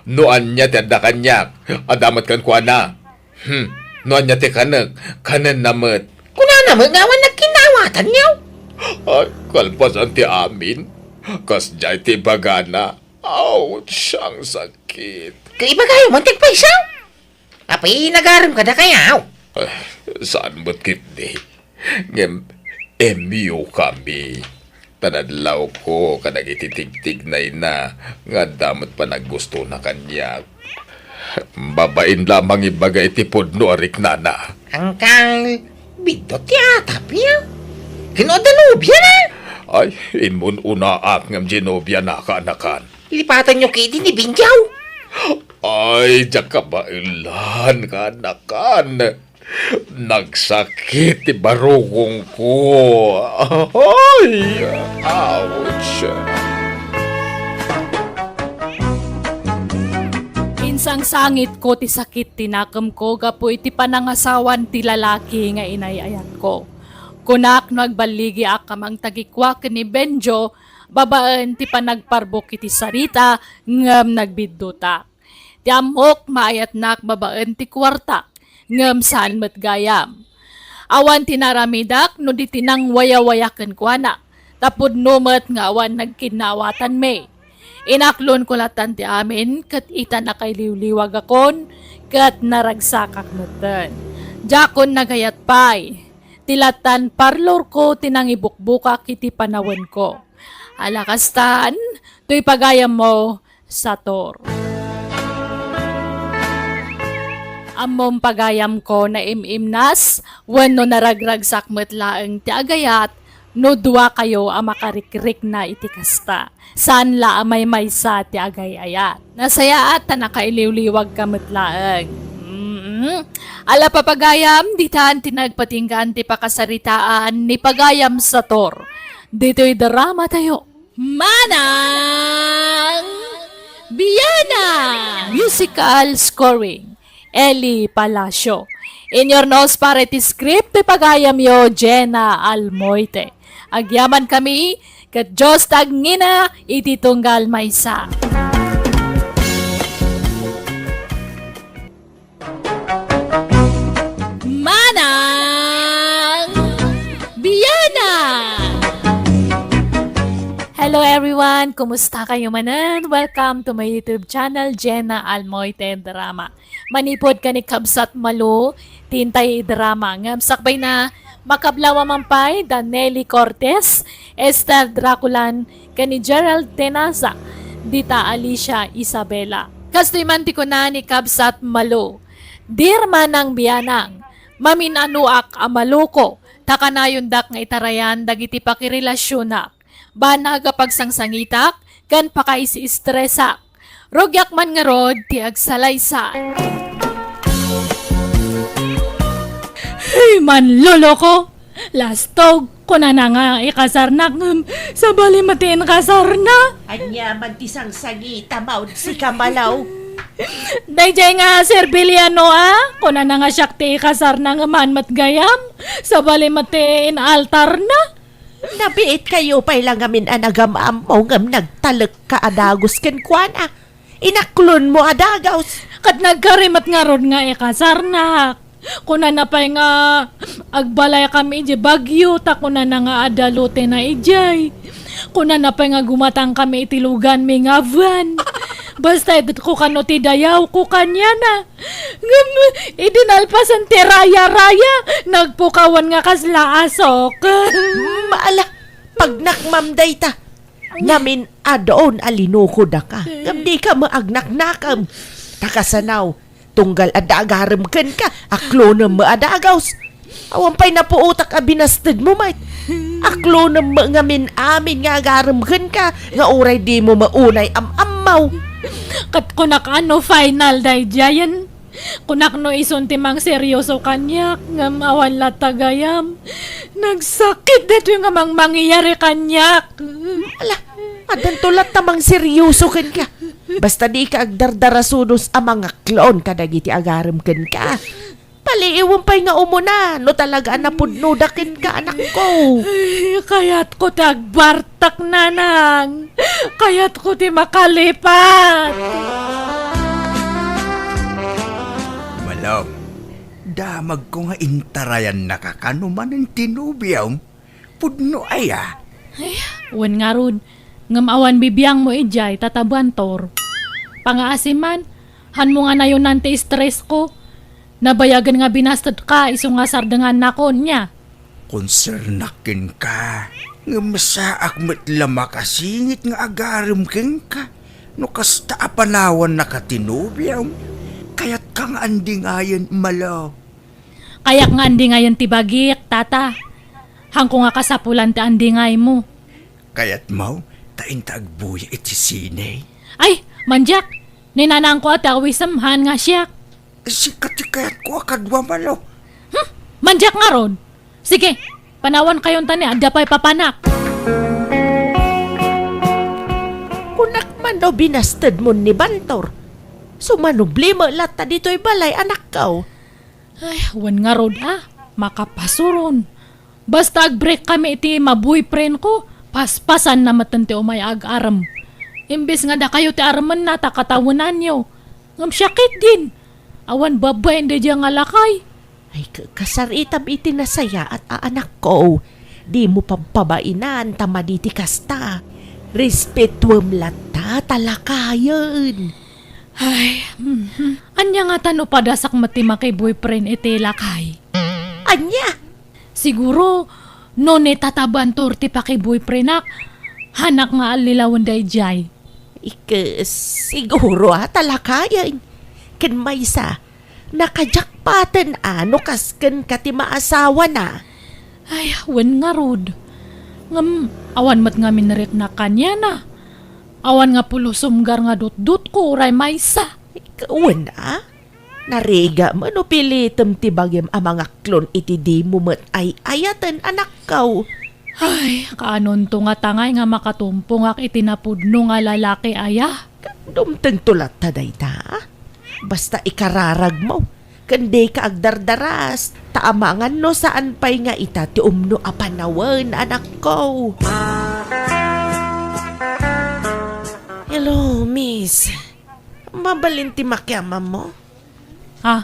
No ania ti adda kaniak, adda met kenkuana. Hmm, no ania ti kanek, kanenna met. Kunana met nga awan nagkinnawatanyo. Ay, kalpasan ti amin. Kasdiay ti ibagana. Ouch, ang sakit. Kaibagayo man ti agpayso? Apay, nagarem kadakayo? Ah, saan met ketdi? Ngem, M U kami. Ta nadlawko kadagiti tigtignayna nga adda met panaggustona kaniak. Babain lamang ibaga iti pudno a riknana. Angkal, biddut ti atapyo. Ken no adda nobiana? Ay, immun-unaak ngem diay nobiana, kaanakan. Lipatanyo ketdi ni Benjaw. Ay, diak kabaelan, kaanakan. Nagsakit ti barukongko. Ay, ouch. Insangsangitko ti sakit ti nakemko gapu iti panangasawan ti lalaki nga inay-ayatko. Kunak no agballigiak a mangtagikua ken ni Benjo babaen ti panagparbok iti sarita ngem nagbiddutak. Ti ammok, maayatnak babaen ti kuarta, ngem saan met gayam. Awan ti naramidak no di ti nangwayawaya kenkuana, ta pudno met nga awan nagkinnawatanmi. Inaklonko latan ti amin, ket ita nakailiwliwagakon, ket naragsakak metten. Diakon nagayat pay. Ti latan parlorko ti nangibukbukak iti panawenko. Ala kastan, toy pagayammo, Sator. Ammom pagayamko, naim-imnas, wenno naragragsak met laeng ti agayat, no duakayo a makarikrikna iti kasta. Saan la a maymaysa ti agay-ayat. Nasayaat ta nakailiwliwagka met laeng. Mm. Ala papagayam, ditan ti nagpatinggaan ti pakasaritaan ni Pagayam Sator. Ditoy drama tayo. Manang Biana! Musical scoring, Eli Palacio. Inurnos para iti script ti pagayamyo, Jenna Almoite. Agyaman kami, ket Dios ti agngina iti tunggal maysa. Manang Biana! Hello everyone! Kumusta kayo manen? Welcome to my YouTube channel, Jenna Almoite Drama. Manipud ken ni Kabsat Malu, ti intay drama. Ngem sakbay na, makablawa man pay da Nelly Cortez, Esther Draculan, ken ni Gerald Tenaza, dita Alicia Isabela. Kastoy man ti kuna ni Kabsat Malu, "Dear Manang Bianang, mamin-anoak a maluko, ta kanayondak nga itarayan dagiti pakirelasionak. Banag a pagsangsangitak, ken pakaisi-estresak. Rugiak man ngarud ti agsalaysay." Hey, manloloko! Lastog, kunana nga ikasarnak ngem sabali met ti inkasarna. Ania man ti sangsangita, maudsi ka, Malaw? Daydiay nga serbiliano a, kunana nga siak ti ikasarna ngem haan met gayam, sabali met ti inaltarna. Nabiit kayo pay la ngamin a nagam-ammo ngem nagtalekka a dagus kenkuana. Inaklonmo a dagus. Ket nagkari met ngarud nga ikasarnak. Kunana pay nga agbalaykami idiay Baguio, ta kunana nga adda lotena idiay. Kunana pay nga gumatangkami iti luganmi nga van. Basta ket kano ti dayawko kaniana. Ngem idi nalpasen ti raya-raya, nagpukawan nga kasla asok. Mm, ala, pagnakmam dayta. Ngamin adun a linukodaka. Ngem dika met agnaknakam. Ta kasano, tunggal adda agarem kenka, aklonem met a dagus. Awan pay napuotak a binastedmo met. Aklonem met ngamin amin nga agarem kenka, nga uray dimo met unay am-ammo. Ket kunak a no final daydiayen. Kunak no isun ti mangseryoso kaniak, ngem awan latta gayam. Nagsakit daytoy nga mangmangyari kaniak. Ala, addanto latta mangseryoso kenka. Basta dika agdardarasudos a mangaklon kadagiti agarem kenka. Paliiwem pay nga umuna no talaga a napudnoda kenka, anakko. Ay, kayatko ti agbartak, nanang. Kayatko ti makalipat. Malong, damagko nga intarayannaka kano manen ti nobiom. Pudno aya? Ay, wen ngarud, ngem awan bibiangmo idiay, Tata Bantor. Pangaasiman, hanmo nga nayonan ti stress ko. Nabayagen nga binastedka isu nga sardengannakon, nia? Konsernak kenka, ngem saak met la makasingit nga agarem kenka. No kasta a panawannaka ti nobiom, kayatka nga andingayen, Malo. Kayak nga andingayen ti bagik, Tata. Hanko nga kasapulan ti andingaymo. Kayatmo ta inta agbuya iti sine? Ay, mandiak! Ni nanangko a ti awisem, haan nga siak. Sika ti kayatko a kadua, Malo. Hmm? Mandiak ngarud! Sige, panawankayon ta ni adda pay papanak. Kunak man no binastedmon ni Bantor. Sumanubli met latta ditoy balay, anakko. Ay, wen ngarud a, makapasuron. Basta agbreak kami iti ma-boyfriend ko, paspasanna metten ti umay agarem. Imbes nga dakayo ti aremenna ta katawenanyo. Ngem siak ketdin, awan babain daydiay nga lakay. Ay, ka-, kasaritam iti nasayaat a anakko. Dimo pabpabainan ta madi ti kasta. Respetuem latta ta lakayen. Ay, mhm. Ania ngata no padasak met ti maki-boyfriend iti lakay? Ania? Siguro, no ni Tata Bantor ti paki-boyfriendak, haanak nga allilawen daydiay. Ikke, siguro a ta lakayen. Ken maysa, nakajakpaten a no kas kenka ti maasawana. Ay, wen ngarud. Ngem, awan met ngamin riknak kaniana. Awan nga pulos sumgar nga dutdotko uray maysa. Wen a? Narigat met no pilitem ti bagim a mangaklon iti dimo met ay-ayaten, anakko. Ay, kaanonto nga tangay nga makatumpongak iti napudno nga lalaki aya? Dumtengto latta dayta. Basta ikararagmo, ken dika agdardaras, ta amangan no saan pay nga ita ti umno a panawen, anakko. Hello, miss. Mabalin ti makiamammo? Ah,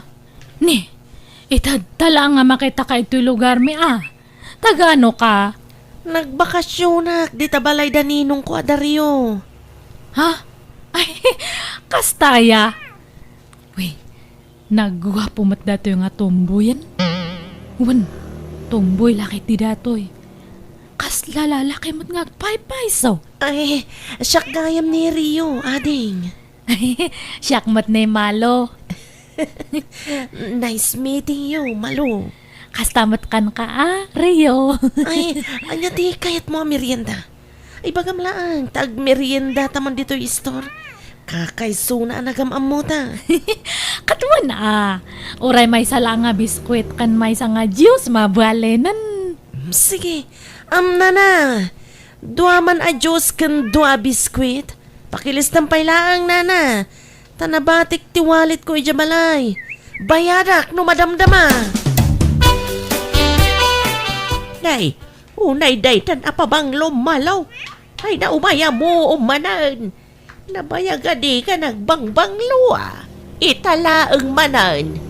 ni, itadta laeng nga makitaka itoy lugarmi, ah. Tagano ka? Nagbakasionak dita balay da ninongko a Dario. Ha? Ay, kasta aya? Uy, nagguapo met datoy nga tomboyen. Wen, tomboy la ketdi datoy. Kasla lalaki met nga agpaypayso. Ay, siak gayam ni Rio, ading. Siak met ni Malo. Nice meeting you, Malo. Kasta met kenka, a, Rio. Ay, ania ti kayatmo a merienda? Ibagam laeng ta agmeriendata man ditoy store. Kakaisuna a nagam-ammota. Ket wen a, uray maysa laeng nga biskuit ken maysa nga juice, mabalinen. Mm, sige. Am, nana, dua man a juice ken dua a biskuit. Pakilistam pay laeng, nana. Ta nabatik ti walletko idiay balay. Bayadak no madamdama. Nay, unay daytan a pabanglo, Malo. Ay, naumay a muom manen. Nabayag a dika nagbangbanglo, a. Ita laeng manen.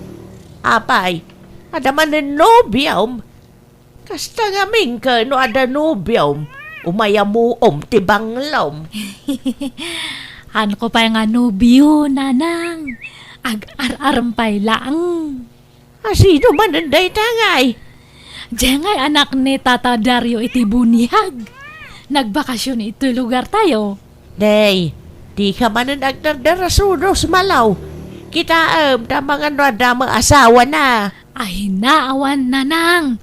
Apay, adda manen nobiom? Kasta ngamin ket no adda nobiom, umay a muom ti banglom. Haanko pay nga nobio, nanang. Ag-ar-arem pay laeng. A, sino manen dayta ngay? Diay ngay anak ni Tata Dario iti buniag. Nagbakasion iti lugartayo. Nay, dika manen agdardarasudos, Malo. Kitaem, ta amangan no adda met asawana. Ay, naawan, nanang.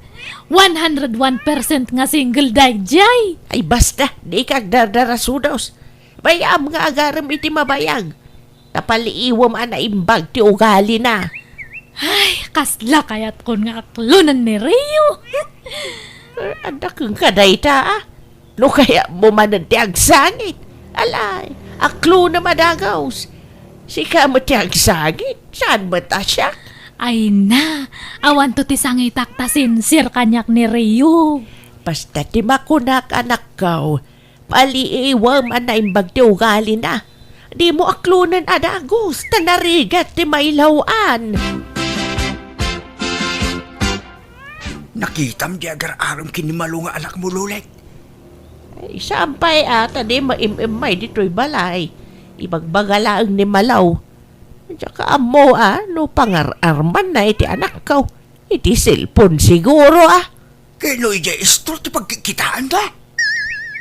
One hundred one percent nga single daydiay. Ay, basta, dika agdardarasudos. Bay-am nga agarem iti mabayag. Ta paliiwem a naimbag ti ugalina. Ay, kasla kayatkon nga aklonen ni Rio. Adda kenka dayta, a. No kayatmo manen ti agsangit. Alay, Aklonem a dagus. Sika met ti agsangit, saan met a siak? Ay na, awanto ti sangitak ta sincere kaniak ni Rio. Basta ti makunak, anakko, paliiwem a naimbag ti ugalina. Dimo aklonen a dagus, ta narigat ti mailaw-an. Nakitam di agar-arem ken ni Malo nga anakmo, Lolet? Ay, saan pay a, ta di maim-immay ditoy balay. Ibagbaga laeng ni Malo. Diak ammo a, no pangar-armanna iti anakko. Iti cellphone siguro a. Ken no idiay istor ti pagkikkitaanda?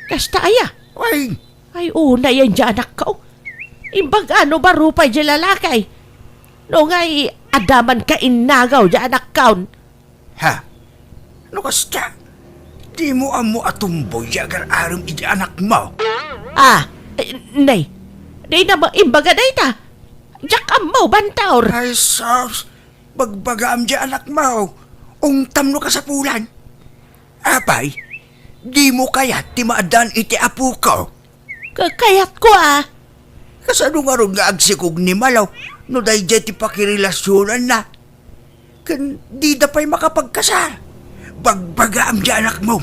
Kasta aya? Ay. Ay, unay yan di anakko. Imbag a no baro pay di lalaki. No ngay, adda man kainnagaw di anakko. Ha? No kasta, dimo ammo a tomboy di agar-arem iti anakmo? Ah, eh, nay. Nay na mo, imbaga dayta. Diak ammo, bantor. Ay, sus. Bagbagaam di anakmo. Ungtam no kasapulan. Apay, dimo kayat ti maaddaan iti apoko? Ka-, kayatko a. Kasano ngarud nga agsikog ni Malo no daydiay ti pakirelasionanna? Ken dida pay makapagkasar. Bagbagaam di anakmo.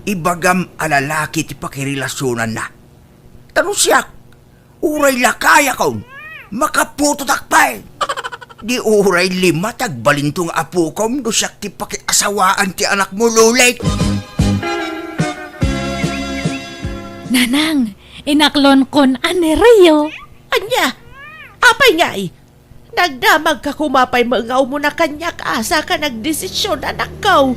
Ibagam a lalaki ti pakirelasionanna. Ta no siak, uray lakayakon, makaputotak pay. Di uray lima ti agbalinto nga apokom no siak ti pakiasawaan ti anakmo, Lolet. Nanang, inaklonkon a ni Rio. Ania? Apay ngay? Nagdamagka koma pay met nga umuna kaniak a saka nagdesisyon, anakko.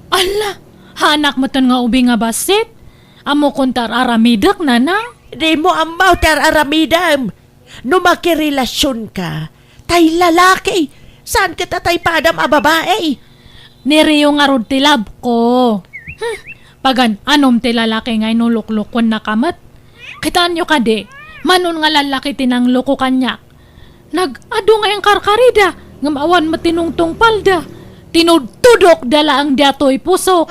Ala, haanak metten nga ubing a bassit? Ammokon ti ar-aramidek, nanang? Dimo ammo ti ar-aramidem. No makirelasionka, tay lalaki, saan ket a tay padam a babai. Ni Rio ngarud ti love ko. Hmm, pagan-anom ti lalaki nga inuluklokennaka met. Kitaenyo kadi, mano nga lallaki ti nangloko kaniak. Nag-adu nga inkarkarida, ngem awan met ti nungtungpalda. Tinudtudokda laeng daytoy pusok.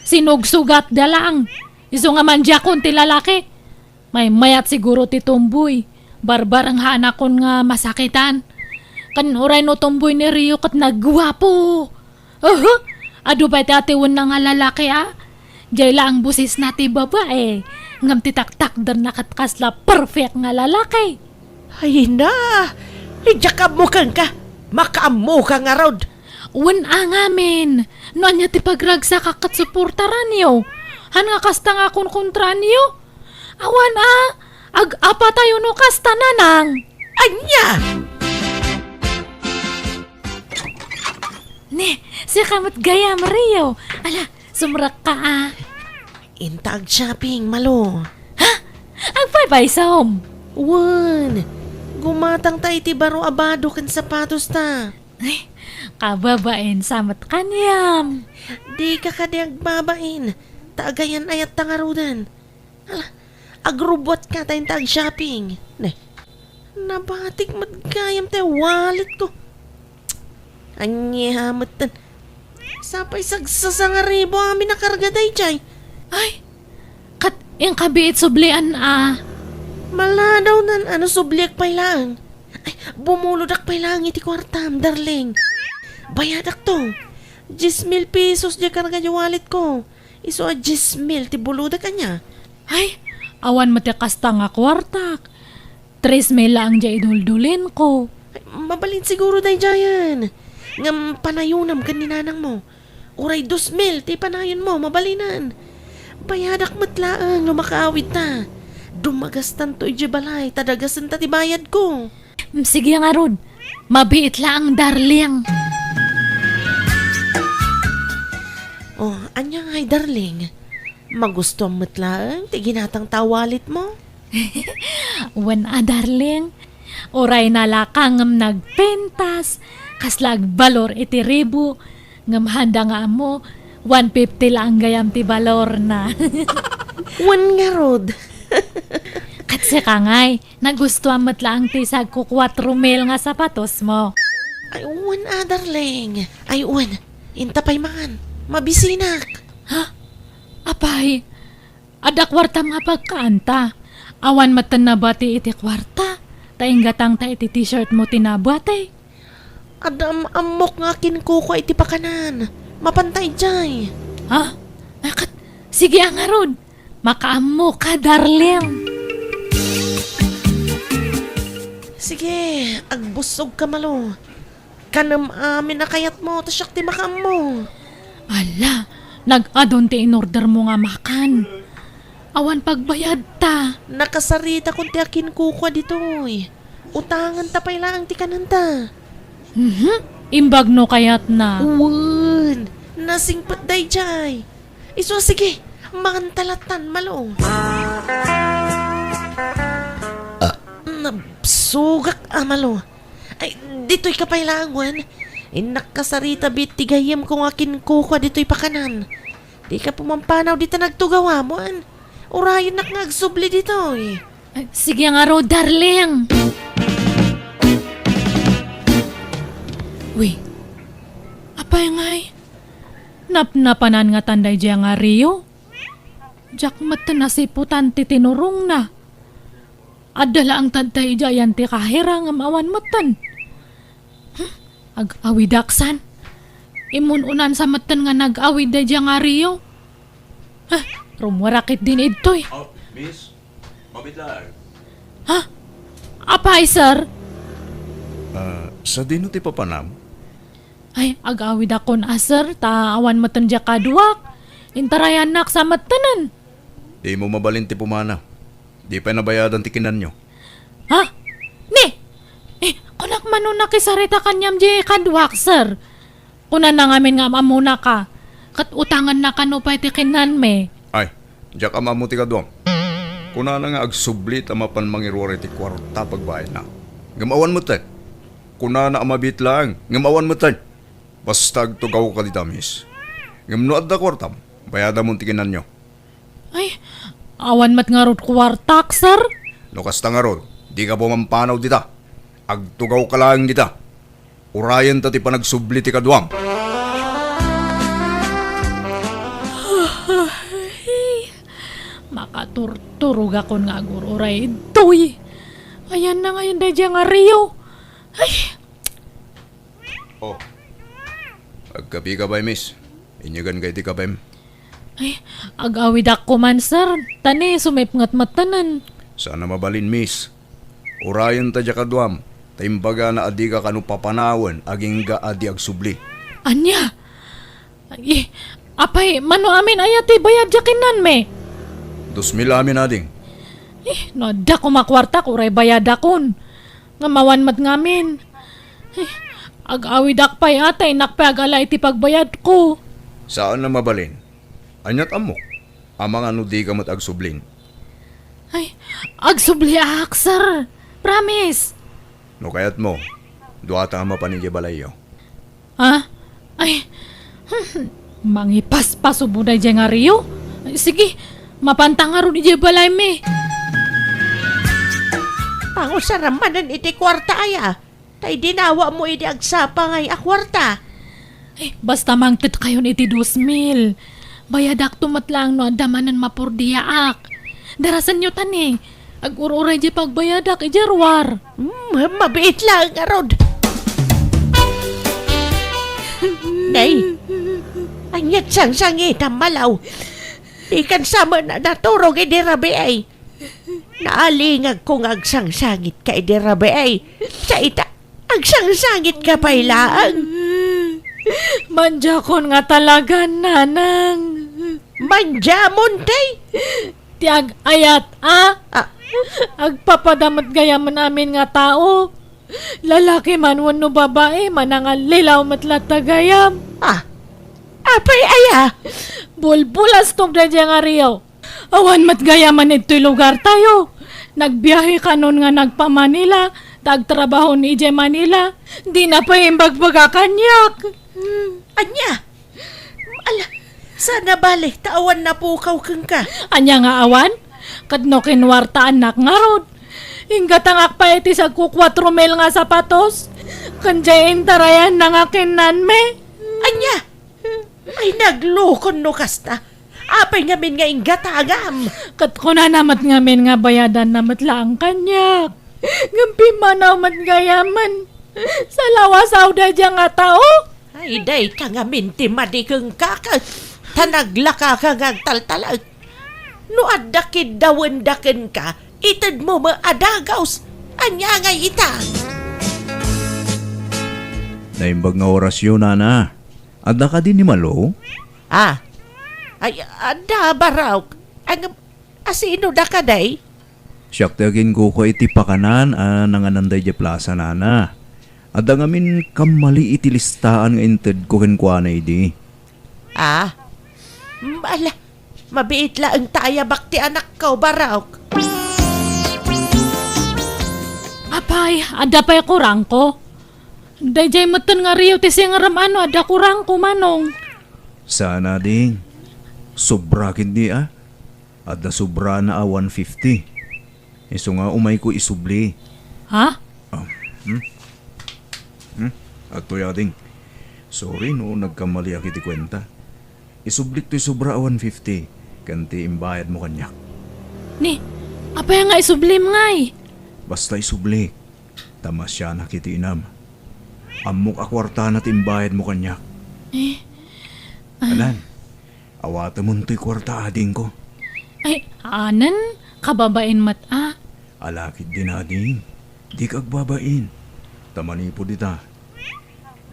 Sinugsugatda laeng. Isu nga mandiakon ti lalaki. Maymayat siguro ti tomboy. Barbareng haanakon nga masakitan. Ken uray no tomboy ni Rio ket nagguapo. Aha! Adu pay ti atiwenna nga lalaki a. Diay laeng bosesna ti babai, ngem ti taktakderna ket kasla perfect nga lalaki. Ay na! Diak ammo kenka! Makaammoka ngarud! Wen a ngamin, no ania ti pagragsakak ket suportaranyo. Han nga kasta nga konkontraanyo? Awan a, ag-apatayo no kasta, nanang. Ania? Ne, sika met gayam, Rio. Ala, sumrekka a. Inta ag-shopping, Malo. Ha? Agpaypaysom? Wen, gumatangta iti baro a bado ken sapatosta. Ay, kababain sa met kaniam. Dika kadi agbabain, ta agayan-ayatta ngaruden. Ala, agrubbuatka ta inta ag-shopping. Ne, nabatik met gayam ti walletko. Ania metten? Sapay sagsasangaribu amin a karga daydiay. Ay, ket inkabiit sublian a. Maladawnan a no subliak pay laeng. Ay, bumulodak pay laeng iti kuartam, darling. Bayadakto. Diez mil pesos diay karga diay walletko. Isu a diez mil ti bulodek, ania? Ay, awan met ti kasta nga kuartak. Tres mil laeng diay iduldulinko. Ay, mabalin siguro daydiayen. Ngem panayonam ken ni nanangmo. Uray dos mil ti panayonmo, mabalinen. Bayadak met laeng no makaawidta. Dumagastanto idiay balay, ta dagasenta ti bayadko. Mm, sige ngarud. Mabiit laeng, darling. Oh, ania ngay, darling? Magustuam met laeng ti ginatangta a walletmo? Wen a, darling. Uray nalaka ngem nagpintas, kasla agbalor iti ribu, ngem handa nga ammo, one fifty laeng gayam ti balorna. Wen ngarud. Ket sika ngay, nagustuam met laeng ti sagkukuatro mil nga sapatosmo. Ay, wen a, darling. Ay, wen. Inta pay man. Mabisinak. Ha? Apay, adda kuartam nga pagkaanta. Awan met nabati iti kuarta, ta inggatangta iti t-shirt mo ti nabati. Adda am-ammok nga akinkukua iti pakanan. Mapanta idiay. Ha? Akat, sige a ngarud. Makaammoka, darling. Sige, agbussogka, Malo. Kanem amin a kayatmo, ta siak ti makaammo. Ala, nag-adun ti inordermo nga makan. Awan pagbayadta. Nakasaritakon ti akinkukua ditoy. Utanganta pay laeng ti kanenta. Mhm. Imbag no kayatna. Wen, nasingpet daydiay. Isu a sige, manganta lattan, Malo. Ah. Nabsogak a, Malo. Ay, ditoyka pay laeng, wen. Innak kasarita bit ti gayyemko nga akinkukua ditoy pakanan. Dika pumampanaw dita nagtugawam, wen. Urayennak nga agsubli ditoy. Ay, sige ngarud, darling. Uy, apay ngay? Napnapanan ngatan daydiay nga Rio? Diak metten nasiputan ti tinurongna. Adda laeng tatta idiay ayan ti kahira ngem awan metten. Hmm, ag-awidak san. Imun-unan sa metten nga nag-awid daydiay nga Rio. Ha, rummuarak ketdin idtoy. Oh, miss, mabit laeng. Ha? Apay, sir? Ah, sadino ti papanam? Ay, ag-awidakon a, sir, ta awan metten diay kaduak. Intarayannak sa mettenen. Dimo mabalin ti pumanaw. Di pay nabayadan ti kinanyo. Ha? Ni! Eh, kunak mano nakisarita kaniam diay kaduak, sir. Kunana ngamin nga am-ammonaka, ket utanganna kano pay ti kinanmi. Ay, diak am-ammo ti kaduam. Kunana nga agsubli ta mapan mangiruar iti kuarta pagbayadna. Ngem awan metten. Kunana a mabit laeng, ngem awan metten. Basta agtugawka dita, miss. Ngem no adda kuartam, bayadamon ti kinanyo. Ay, awan met ngarud kuartak, sir. No kasta ngarud, dika pumampanaw dita. Agtugawka laeng dita. Urayenta ti panagsubli ti kaduam. Makaturturogakon nga agur-uray ditoy. Ayanna ngayen daydiay nga Rio. Ay, Oh. Agkapika pay, miss. Inyaganka iti kapem. Ay, ag-awidak koman, sir. Ta ni, sumipnget mettenen. Saan a mabalin, miss. Urayenta diay kaduam, ta imbagana a dika kano papanawen agingga a di agsubli. Ania? Ay, apay, mano amin aya ti bayad diay kinanmi? Dos mil amin, ading. Eh, no adda koma kuartak, uray bayadakon. Ngem awan met ngamin. Eh, ag-awidak pay a, ta innak pay agala iti pagbayadko. Saan a mabalin. Aniat ammok? Amangan no dika met agsublin. Ay, agsubliak, sir. Promise. No kayatmo, duata a mapan idiay balayyo. Ha? Ay, hmm, mangipaspasubo daydiay nga Rio? Ay, sige, mapanta ngarud idiay balaymi. Pangusaram manen iti kuarta aya, ta idinawam idi agsapa ngay a kuarta. Ay, basta mangtedkayon iti dos mil. Bayadakto met laeng no adda manen mapurdiaak. Darasenyo ta ni. Agur-uray diay pagbayadak idiay ruar. Hmm, mabiit laeng ngarud. Nay, aniat sangsangitam, Malo? Dikan sa met a naturog idi rabii. Naalingagko nga agsangsangitka idi rabii. Sa ita, agsangsangitka pay laeng. Mandiakon nga talagan, nanang. Mandiamon, tay? Ti ag-ayat, a? Ah. Agpapada met gayamen amin nga tao. Lalaki man wenno babai, manangallilaw met latta gayam. Ah. Apay aya? Bulbulastog daydiay nga Rio. Awan met gayamen idtoy lugartayo. Nagbiahe kanon nga nagpa-Manila, ta agtrabahon idiay Manila. Dina pay imbagbaga kaniak. Ania? Ala, saan a bale, ta awan napukaw kenka. Ania nga awan? Ket no kinuartaannak ngarud, inggatangak pay iti sagko kuatro mil nga sapatos, ken diay intarayanna nga kinnanmi. Ania? Ay, naglukon no kasta. Apay ngamin nga inggatangam? Ket kunana met ngamin nga bayadanna met laeng kaniak. Ngem pimmanaw met gayamen. Salawasaw daydiay nga tao. Ay, dayta ngamin ti madi kenka ket ta naglakaka nga agtaltalek. No adda kiddawenda kenka, itedmo met a dagus. Ania ngay ita? Naimbag nga orasyo, nana. Adda kadi ni Malo? Ah. Ay, adda, Barok. Ang, asino da kadi? Siak ti aginkuko iti pakanan a nanganan daydiay plasa, nana. Adda ngamin kammali iti listaan nga intedko kenkuana idi. Ah? Mm, ala, mabiit laeng ta ayabak ti anakko, Barok. Apay, adda pay kurangko? Daydiay metten nga riyo ti singerem a no adda kurangko, Manong. Saan a, ding. Sobra ketdi a. Adda sobrana a one fifty. Isu nga umayko isubli. Ha? Ah, hmm? Hmm? Adtoy a, ding. Sorry no nagkammaliak iti kuenta. Isublik toy sobra a one fifty, ken ti imbayadmo kaniak. Ni, apay nga isublim ngay? Basta isublik. Ta masianak iti inam. Ammok a kuartana ti imbayadmo kaniak. Eh, ah. Alan, awatemon toy kuarta, adingko. Ay, anen, kababain met a. Ala ketdin, ading, dika agbabain. Ta manipud ita,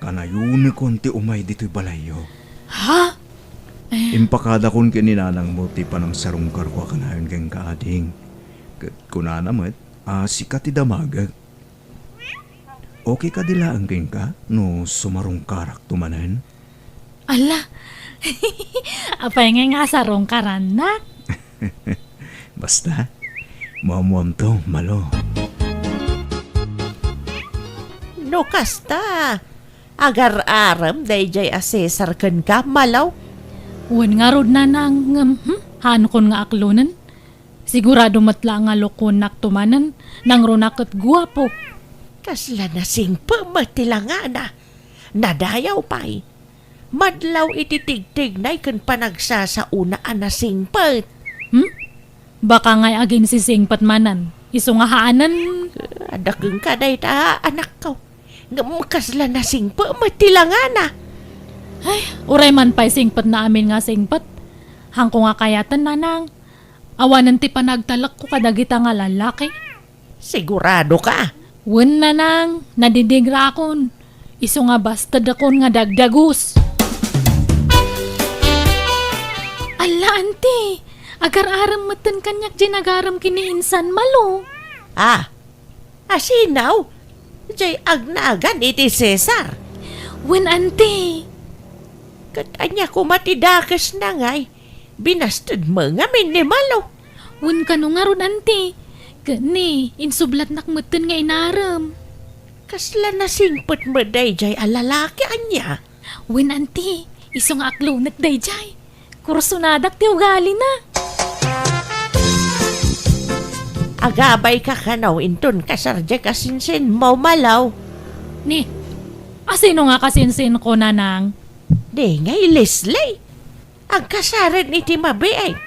kanayonekon ti umay ditoy balayyo. Ha? Eh. Impakadakon ken ni nanangmo ti panangsarungkarko a kanayon kenka, ading. Ket kunana met a sika ti damagek. Okay kadi laeng kenka no sumarungkarakto manen? Ala, apay ngay nga sarungkarannak? Basta, muammuamto, Malo. No kasta, agar-arem daydiay a Cesar kenka, Malo? Wen ngarud, nanang, ngem, hmm, haankon nga aklonen. Sigurado met la nga lokonakto manen, nangruna ket guapo. Kasla nasingpet met ti langana. Nadayaw pay. Madlaw iti tigtignay ken panagsasaona a nasingpet. Hmm? Baka ngay aginsisingpet manen, isu nga haanen. Adda kenka dayta, anakko. Ngem kasla nasingpet met ti langana. Ay, uray man pay singpetna amin nga singpet. Haanko nga kayaten, nanang. Awanen ti panagtalekko kadagita nga lalaki. Sigurado ka? Wen, nanang, nadidingrakon. Isu nga bastedakon nga dagdagus. Alla, anti, agar-arem metten kaniak diay nagarem ken ni insan, Malo. Ah, asino? Diay agnagan iti Cesar? Wen, anti. Ket ania koma ti dakesna ngay? Binastedmo ngamin ni Malo. Wen kano ngarud, anti? Ket ni, insublatnak metten nga inarem. Kasla nasingpet met daydiay a lalaki, ania? Wen, anti, isu nga aklonek daydiay. Kursonadak ti ugalina. Agabayka kano inton kasar diay kasinsinmo, Malo. Ni, asino nga kasinsinko, nanang? Di ngay Leslie. Agkasaren iti mabiit.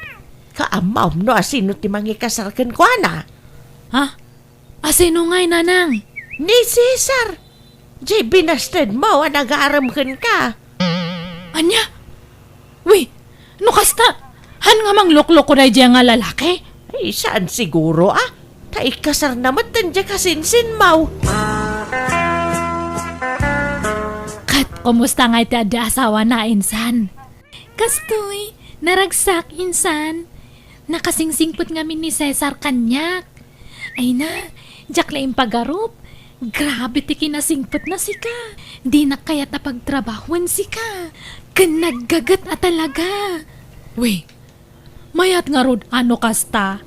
Kaammom no asino ti mangikasar kenkuana? Ha? Asino ngay, nanang? Ni Cesar. Diay binastedmo a nagarem kenka. Ania? Wi, no kasta, han nga manglukloko daydiay nga lalaki? Ay, saan siguro, a? Ta ikkasarna metten diay kasinsinmo. Ket kumusta ngay ti adda asawana, insan? Kastoy, naragsak, insan. Nakasingsingpet ngamin ni Cesar kaniak. Ay na, diak la impagarup. Grabe ti kinasingpetna sika. Dinak kayat a pagtrabahoen sika. Ken naggaget a talaga. Wi, mayat ngarud a no kasta.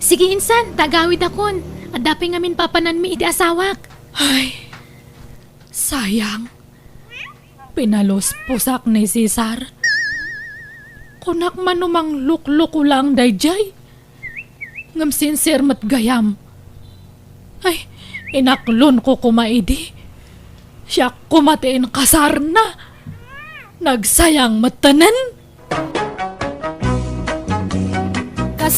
Sige, insan, ta agawidakon. Adda pay ngamin papananmi iti asawak. Ay, sayang. Pinalusposak ni Cesar. Kunak man no manglukloko laeng daydiay. Ngem sincere met gayam. Ay, inaklonko koma idi. Siak koma ti inkasarna. Nagsayang mettenen.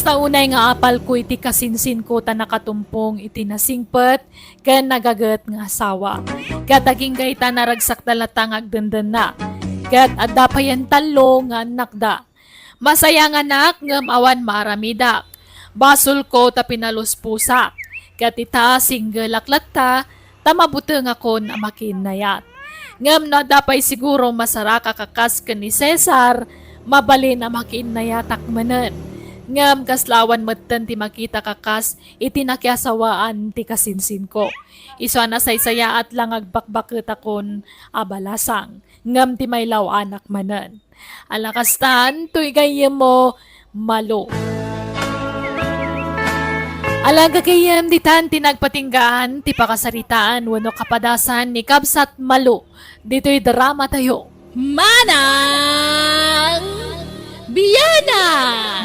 Unay nga apalko iti kasinsinko ta nakatumpong iti nasingpet ken nagaget nga asawa. Ket agingga ita, naragsakda latta nga agdendenna. Ket adda payen tallo nga annakda. Masayanganak ngem awan maaramidak. Basolko ta pinalusposak. Ket ita, singgelak latta ta mabutengakon a makiinnayat. Ngem no adda pay siguro masaraka kakas ken ni Cesar, mabalin a makiinnayatak manen. Ngem kasla awan metten ti makita kakas iti nakiasawaan ti kasinsinko. Isu a nasaysayaat la nga agbakbaketakon a balasang, ngem ti maylaw-anak manen. Ala kastan, toy gayyemmo, Malu. Ala gagayyem, ditan ti nagpatinggaan ti pakasaritaan wenno kapadasan ni Kabsat Malu ditoy drama tayo. Manang Biana!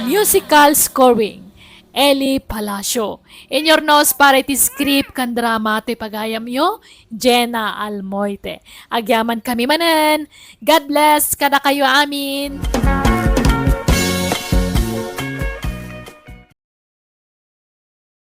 Musical scoring, Eli Palacio. Inurnos para iti script ken drama toy pagayamyo, Jenna Almoite. Agyaman kami manen. God bless kadakayo amin.